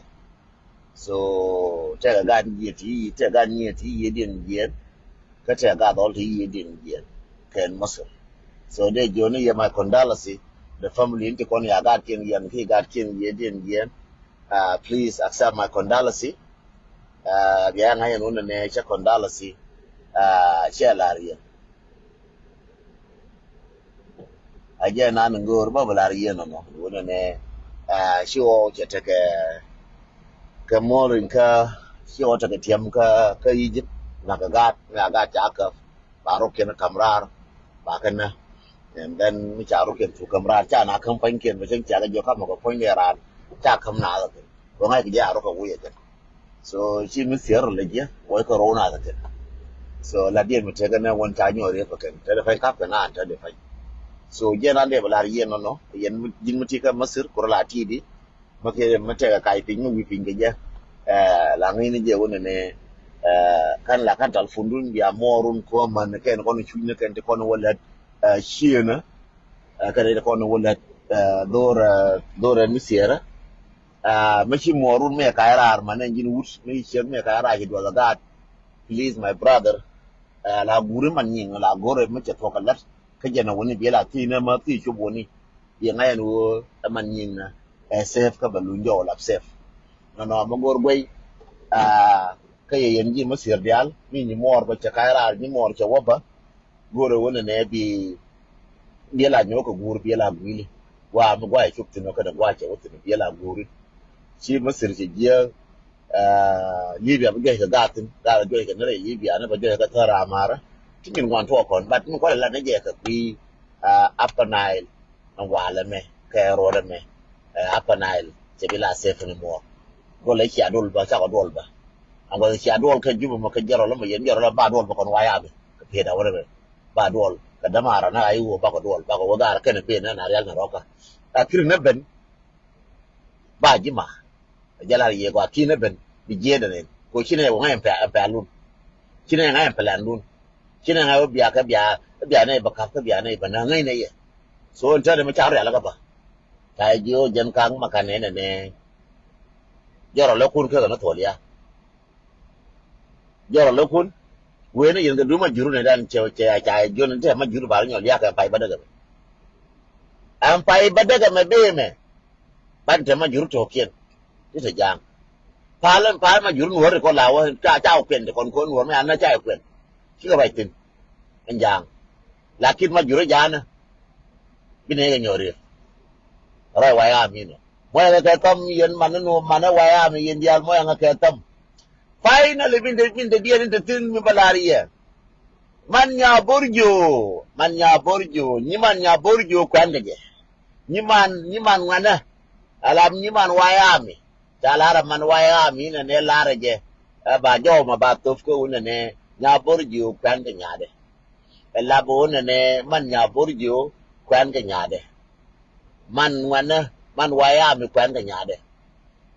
So tɛkɛ gaat nyiet ti, tɛkɛ gaat nyiet ti yiëëdiɛn jiɛn. Kä tɛkɛ gaat dhɔl ti yiëëdiɛn jiɛn kɛn Misir. So dee jiɔni yɛ my condolence the family in ti kɔn ya gaat kiɛn yɛn ki gaat kiɛn yiëëdiɛn jiɛn. Aa, please accept my condolence. Aa, bia ŋa̱c ɛn wun ɛnɛ cɛ condolence. Aa, cɛ lar yɛn. A jɛ nan ŋo̱o̱r ba bɛ lar yɛn ɔnɔ wun ɛnɛ. Aa, ci ɣɔw cɛ tekɛ kɛ muɔr in kä ci ɣɔw tekɛ tiɛm kä, kä Egypt. Nak kɛ gaat, nak kɛ gaat ca käp. Ba ruk kiɛn kam raar ba kɛ nä. And then mi ca ruk kiɛn thuk kam raar ca na käm puɔ̱nykiɛn bɛ cäŋ ca kɛ jiɔk kamɛ kɛ puɔ̱ny dee raar ca käm na kɛ kɛ. Bä ŋa̱c kɛ jɛ a ruk kɛ wi̱i̱ kɛ. So ci mi thier rɔ lɛ jiɛ wä kɛ rɔw na kɛ kɛ. So la diɛn mi tekɛ nɛ wän ca nyɔɔ riek kɛ kɛ te dee pany kap kɛ na te dee pany. So jɛ na dee bɛ lar yɛn nɔnɔ yɛn ji̱n mi ti kä Masir kurɛ la ti di. Mä kɛ mä tɛkɛ kac piny mä wi̱i̱ piny kɛ jɛ. Ɛ, la ŋi̱n jɛ wä nɛnɛ, ɛ, kan la kan tal fundun bia muɔɔrun kɔ man kɛn kɔn cuc ni kɛn ti kɔn wä lät, ɛ, ciënä. Ɛ, kɛn ti kɔn wä lät, ɛ, dhor, ɛ, dhor ɛn mi siɛrä. Ɛ, mä ci muɔɔrun mɛ kac raar man ɛn ji̱n wut mä ci ciɛk mɛ kac raar ci duɔth ɛ gaat. Please my brother. Ɛ, la guri man nyiŋ la gori mä cɛ thuɔk ɛ lät. Kä jɛn ɛ wä ni biɛ la thi̱n ɛ mä thi̱n cop wä ni. Biɛ ŋa̱c ɛn wä ɛ man nyiŋ ɛ. Ɛ safe kä bɛ luny jɔw lap safe. Nɔnɔ mɛ go̱r guey. Aa, kä yɛ yɛn ji̱ mɛ thier diaal mi nyi muɔɔr bä cɛ ka̱c raar nyi muɔɔr cɛ wä bä. Go̱r ɛ wä nɛ nɛ bi biɛ la nyɔk kɛ guur biɛ la guili. Wa mi guay cop thin ɔ kɛnɛ guay cɛ wä thin biɛ la guuri. Ci mɛ thier cɛ jiɛ. Aa, Libya bi juɛc kɛ gathin gat bi juɛc kɛ nɛrɛ Libya ni bɛ juɛc kɛ thäär amarä. Ti nyin guan tuɔɔk kɔn bat mi kualɛ lat ni jɛ kɛ kui̱. Aa, Upper Nile. Ɛn walɛ mɛ kɛ ruɔdɛ mɛ. Ɛ, Upper Nile cɛ bi la safe ni muɔ. Gɔlɛ cia duɔl bä cakɔ duɔl bä. Ɛn gɔlɛ cia duɔl kɛ Jubɛ mɔ kɛ jɛrɔl mɔ yɛn jɛrɔl ba duɔl bä kɔn wayabɛ kɛ piet awɛrɛ bɛ ba duɔl kɛ dämaarɔ na ayi wä bakɔ duɔl bakɔ wä gaarɛ kɛnɛ ben na rial ni rɔkä. Ɛ kiri ni ben. Ba ji̱ ma. Jɛ lar yɛ gɔaa ki̱n ɛ ben bi jiɛɛn dɛ nɛn ko ci nɛ wä ŋa̱c ɛn pɛl lun. Ci nɛ ŋa̱c ɛn pɛl lun. Ci nɛ ŋa̱c wä bia kɛ bia bia nɛ bä kap kä bia nɛ bä nä ŋäc nɛ yɛ. So ɛn tɛn mi cak rial kä bä. Ca yɛ jiɛ wä jɛn ka̱ŋ ma kan nɛ nɛ nɛ. Jɔrɔ lɛ kun kɛ kɛ ni thuɔl ya. Jɔrɔ lɛ kun. Wen ni yɛn kɛ dum a juru nɛ dan cɛ cɛ ca yɛ jiɔn ni tɛ ma juru ba nyɔl ya kɛ pay bä däkɛ mɛ. Ɛn pay bä däkɛ mɛ bee mɛ. Ban te ma jur tokiɛn ti te ja̱a̱ŋ. Pal pal ma jur nuɔr kɔ la wä ca ca kuɛn te kɔn kɔn nuɔr mi an na ca kuɛn. Ci kɛ ruac thin ɛn ja̱a̱ŋ. Lakin ma jur ja̱a̱n bi ne kɛ nyɔri. Ruac waya mi nɔ mɔyɛ kɛ kɛ thɔm yɛn man ni nu man ni waya mi yɛn dial mɔyɛ kɛ kɛ thɔm. Finally min te min te diɛn in te thin mi ba lar yɛ. Man nya borjo. Man nya borjo nyi man nya borjo kuɛn kɛ jɛ. Nyiman nyiman ŋuɛnä. Alap nyiman wayami ca larä man wayami inɛ nɛ larä jɛ. Ɛ ba jɔw ma ba thop kä wunɛ nɛ nya bor jiö kuɛn kɛ nyadɛ. Ɛ lap wunɛ nɛ man nya bor jiö kuɛn kɛ nyadɛ. Man ŋuɛnä man wayami kuɛn kɛ nyadɛ.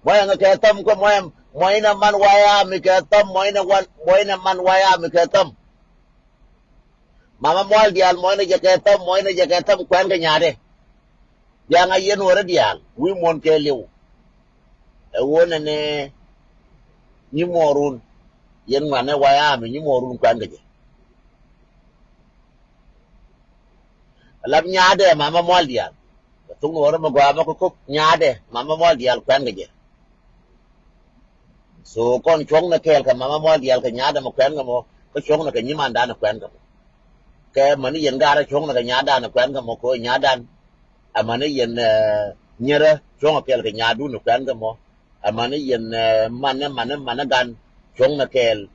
Mɔyɛ ŋɛ kɛ thäm kä mɔyɛ mɔyinɛ man wayami kɛ thäm mɔyinɛ wan mɔyinɛ man wayami kɛ thäm. Mama mual diaal mɔcnɛ jɛ kɛ thäm mɔcnɛ jɛ kɛ thäm kuɛn kɛ nyadɛ. Biaŋ a yɛn wärä diaal wi̱i̱ muɔ̱n kɛ liw. Ɛ ɣöö nɛnɛ nyi muɔɔrun Yɛn ŋuanɛ White Army nyi muɔrun kuɛn kɛ jɛ. Lap nyaadɛ mama mual diaal. Thuk ni wä rɛ mɛ gɔaa mɛ kɛ kok nyaadɛ mama mual diaal kuɛn kɛ jɛ. So kɔn cuɔ̱ŋnɛ kɛɛl kɛ mama mual diaal kɛ nyaadɛ mɛ kuɛn kɛ mɔ, kä cuɔ̱ŋnɛ kɛ nyimandan kuɛn kɛ mɔ. Kɛ mäni yɛn gaarä cuɔ̱ŋnɛ kɛ nyaadɛ kuɛn kɛ mɔ kɛ nyaadɛ. Amäni yɛn, eh, nyierä cuɔ̱ŋ kɛɛl kɛ nyaadun kuɛn kɛ mɔ. Amäni yɛn, eh, manɛ, manɛ, manɛ gan cuɔ̱ŋnɛ kɛɛl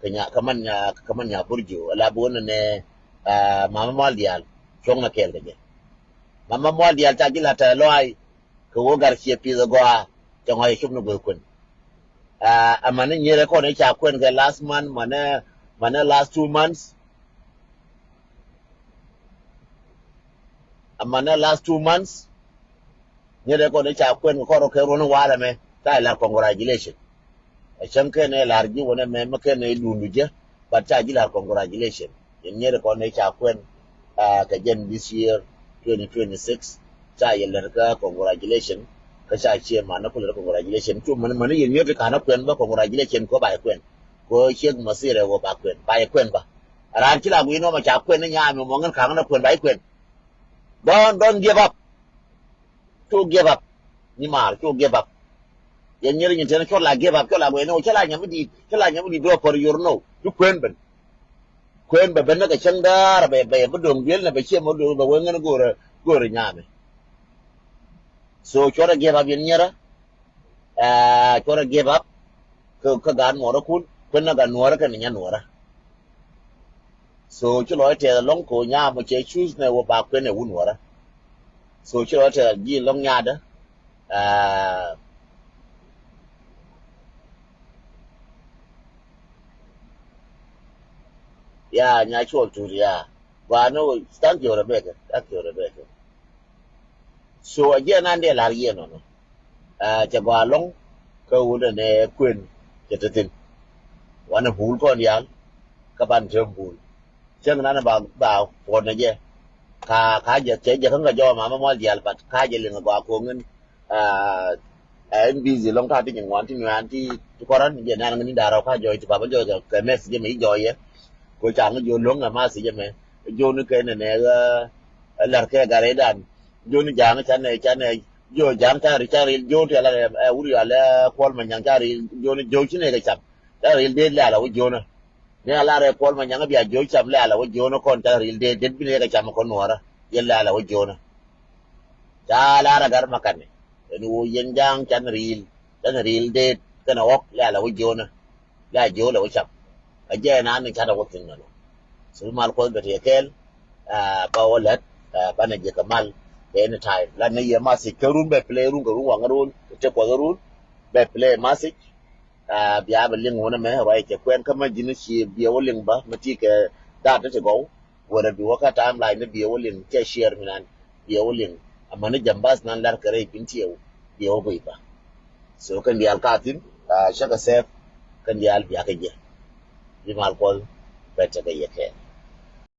kɛ nya, kɛ man nya, kɛ man nya Burjo. Ala bi wä nɛ nɛ, eh, mama mual diaal cuɔ̱ŋnɛ kɛɛl kɛ jɛ. Mama mual diaal ca ji̱ la tɛ lɔay kɛ wä gar ciɛ pith agɔaa cɛ ŋɔc cop ni guɛ kuɛn. Ah, amäni nyierɛ kɔn i̱ ca kuɛn kɛ last month, manɛ, manɛ last two months. Amäni last two months. Nyierɛ kɔn i̱ ca kuɛn kɛ kɔr kɛ ruɔ̱n walɛ mɛ. Ca ilar congratulation. Ɛ cäŋ kɛn ɛ lar ji̱ wänɛ mɛ, mɛ kɛn ɛ dundu jɛ. But ca ji̱ lar congratulation. Yɛn nyierɛ kɔn i̱ ca kuɛn, ah, kɛ jɛn this year, twenty twenty-six. Ca yɛ lɛr kä congratulation. Kä ca ciɛ man ni kulɛ congratulation. Cu män, män yɛn nyierɛ ti ka̱n ɛ kuɛn bä congratulation kɔ ba yɛ kuɛn. Kɔ ciek masirɛ wä ba kuɛn. Ba yɛ kuɛn bä. Raan ci la gui̱n wä mɛ ca kuɛn ni nyaami mɔ ŋän ka̱n ni kuɛn ba yɛ kuɛn. Don't, don't give up. Cu give up. Ni maar, cu give up. Yɛn nyeri nyin teni cɔ la give up, cɔ la guɛ ni cɔ la nyam di, cɔ la nyam di drop for your no. Cu kuen ben. Kuen ben ben na ka cɛŋ daar bɛ, bɛ, bɛ dong biel na bɛ cie mo do bɛ wen ngene gore, gore nyame. So cɔ la give up yɛn nyera. Ah, cɔ la give up. Ka, ka gan mora kun, kun na gan nuora ka ni nya nuora. So ci lɔc tɛth alɔŋ ko nyam cɛ choose nɛ wä ba kuɛn ɛ wun wärä. So ci lɔc tɛth ji̱ lɔŋ nyadä. Ah, ya nya cuɔl tut ya. Gua ni wä, thank you Rebecca, thank you Rebecca. So a jiɛ nan dee lar yie nɔnɔ. Ah, cɛ gɔaa lɔŋ kä wut ɛn ɛ kuën cɛ te thi̱n. Wanɛ bul kɔn diaal kä ban te bul. Cäŋ nan ba, ba puɔt nɛ jɛ. Ka, ka jɛ, cɛ jɛ kä ŋä jɔw mama mual diaal, but ka jɛ liŋ gɔaa koŋin. Ah, ɛn busy lɔŋ ta̱a̱ ti nyin ŋuan ti nuan ti, ti kɔrän jɛ nan ŋä ni da̱rä ka jɔy ti papa jɔy kɛ, kɛ mess jɛ mi jɔy yɛ. Ko ca ŋä jɔ loŋ ɛ masi jɛ mɛ. Jɔ ni kɛ nɛ nɛ, ah, lar kɛ gare dan. Joni ja̱a̱ŋ canɛ, canɛ, jo ja̱a̱ŋ canɛ ri, canɛ ri, jo ti ala, ɛ, wuri ala Kuɔl Manyaŋ canɛ ri, joni jo cinɛ kɛ cam. Canɛ ri dee lɛ ala wä jona. Ni ala rɛ Kuɔl Manyaŋ bia jo cam lɛ ala wä jona kɔn canɛ ri dee, dee bi ni kɛ cam kɔn nuɔra. Yɛ lɛ ala wä jona. Ca ala rɛ gar makanɛ. Ɛn wä yɛn ja̱a̱ŋ canɛ ri, canɛ ri dee kɛnɛ wɔk lɛ ala wä jona. La jiö lɛ wä cam. Kä jɛ nan ni cat a wä thi̱n nɔnɔ. So mal Kuɔth bɛ ti kɛɛl, ah, ba wä lɛt, ah, banɛ jɛ kɛ mal kɛ any time. La ni yɛ message kä run bɛ play run kɛ run waŋ run kɛ te Kuɔth run bɛ play message. Ah, bia bɛ liŋ wun mɛ ruac kɛ kuɛn kä ma ji̱n ci bia wä liŋ ba ma ti kɛ dat ti gɔw. Wala bi wä kä timeline ni bi wä liŋ cɛ share mi nan bi wä liŋ. Amäni jam bas nan lar kɛ rɛy pin tiɛw bi wä guiy ba. So kɛn diaal ka thi̱n, ah, cä kɛ sɛp kɛn diaal bia kɛ jɛ. Bi mal Kuɔth bɛ tekɛ yɛ kɛɛl.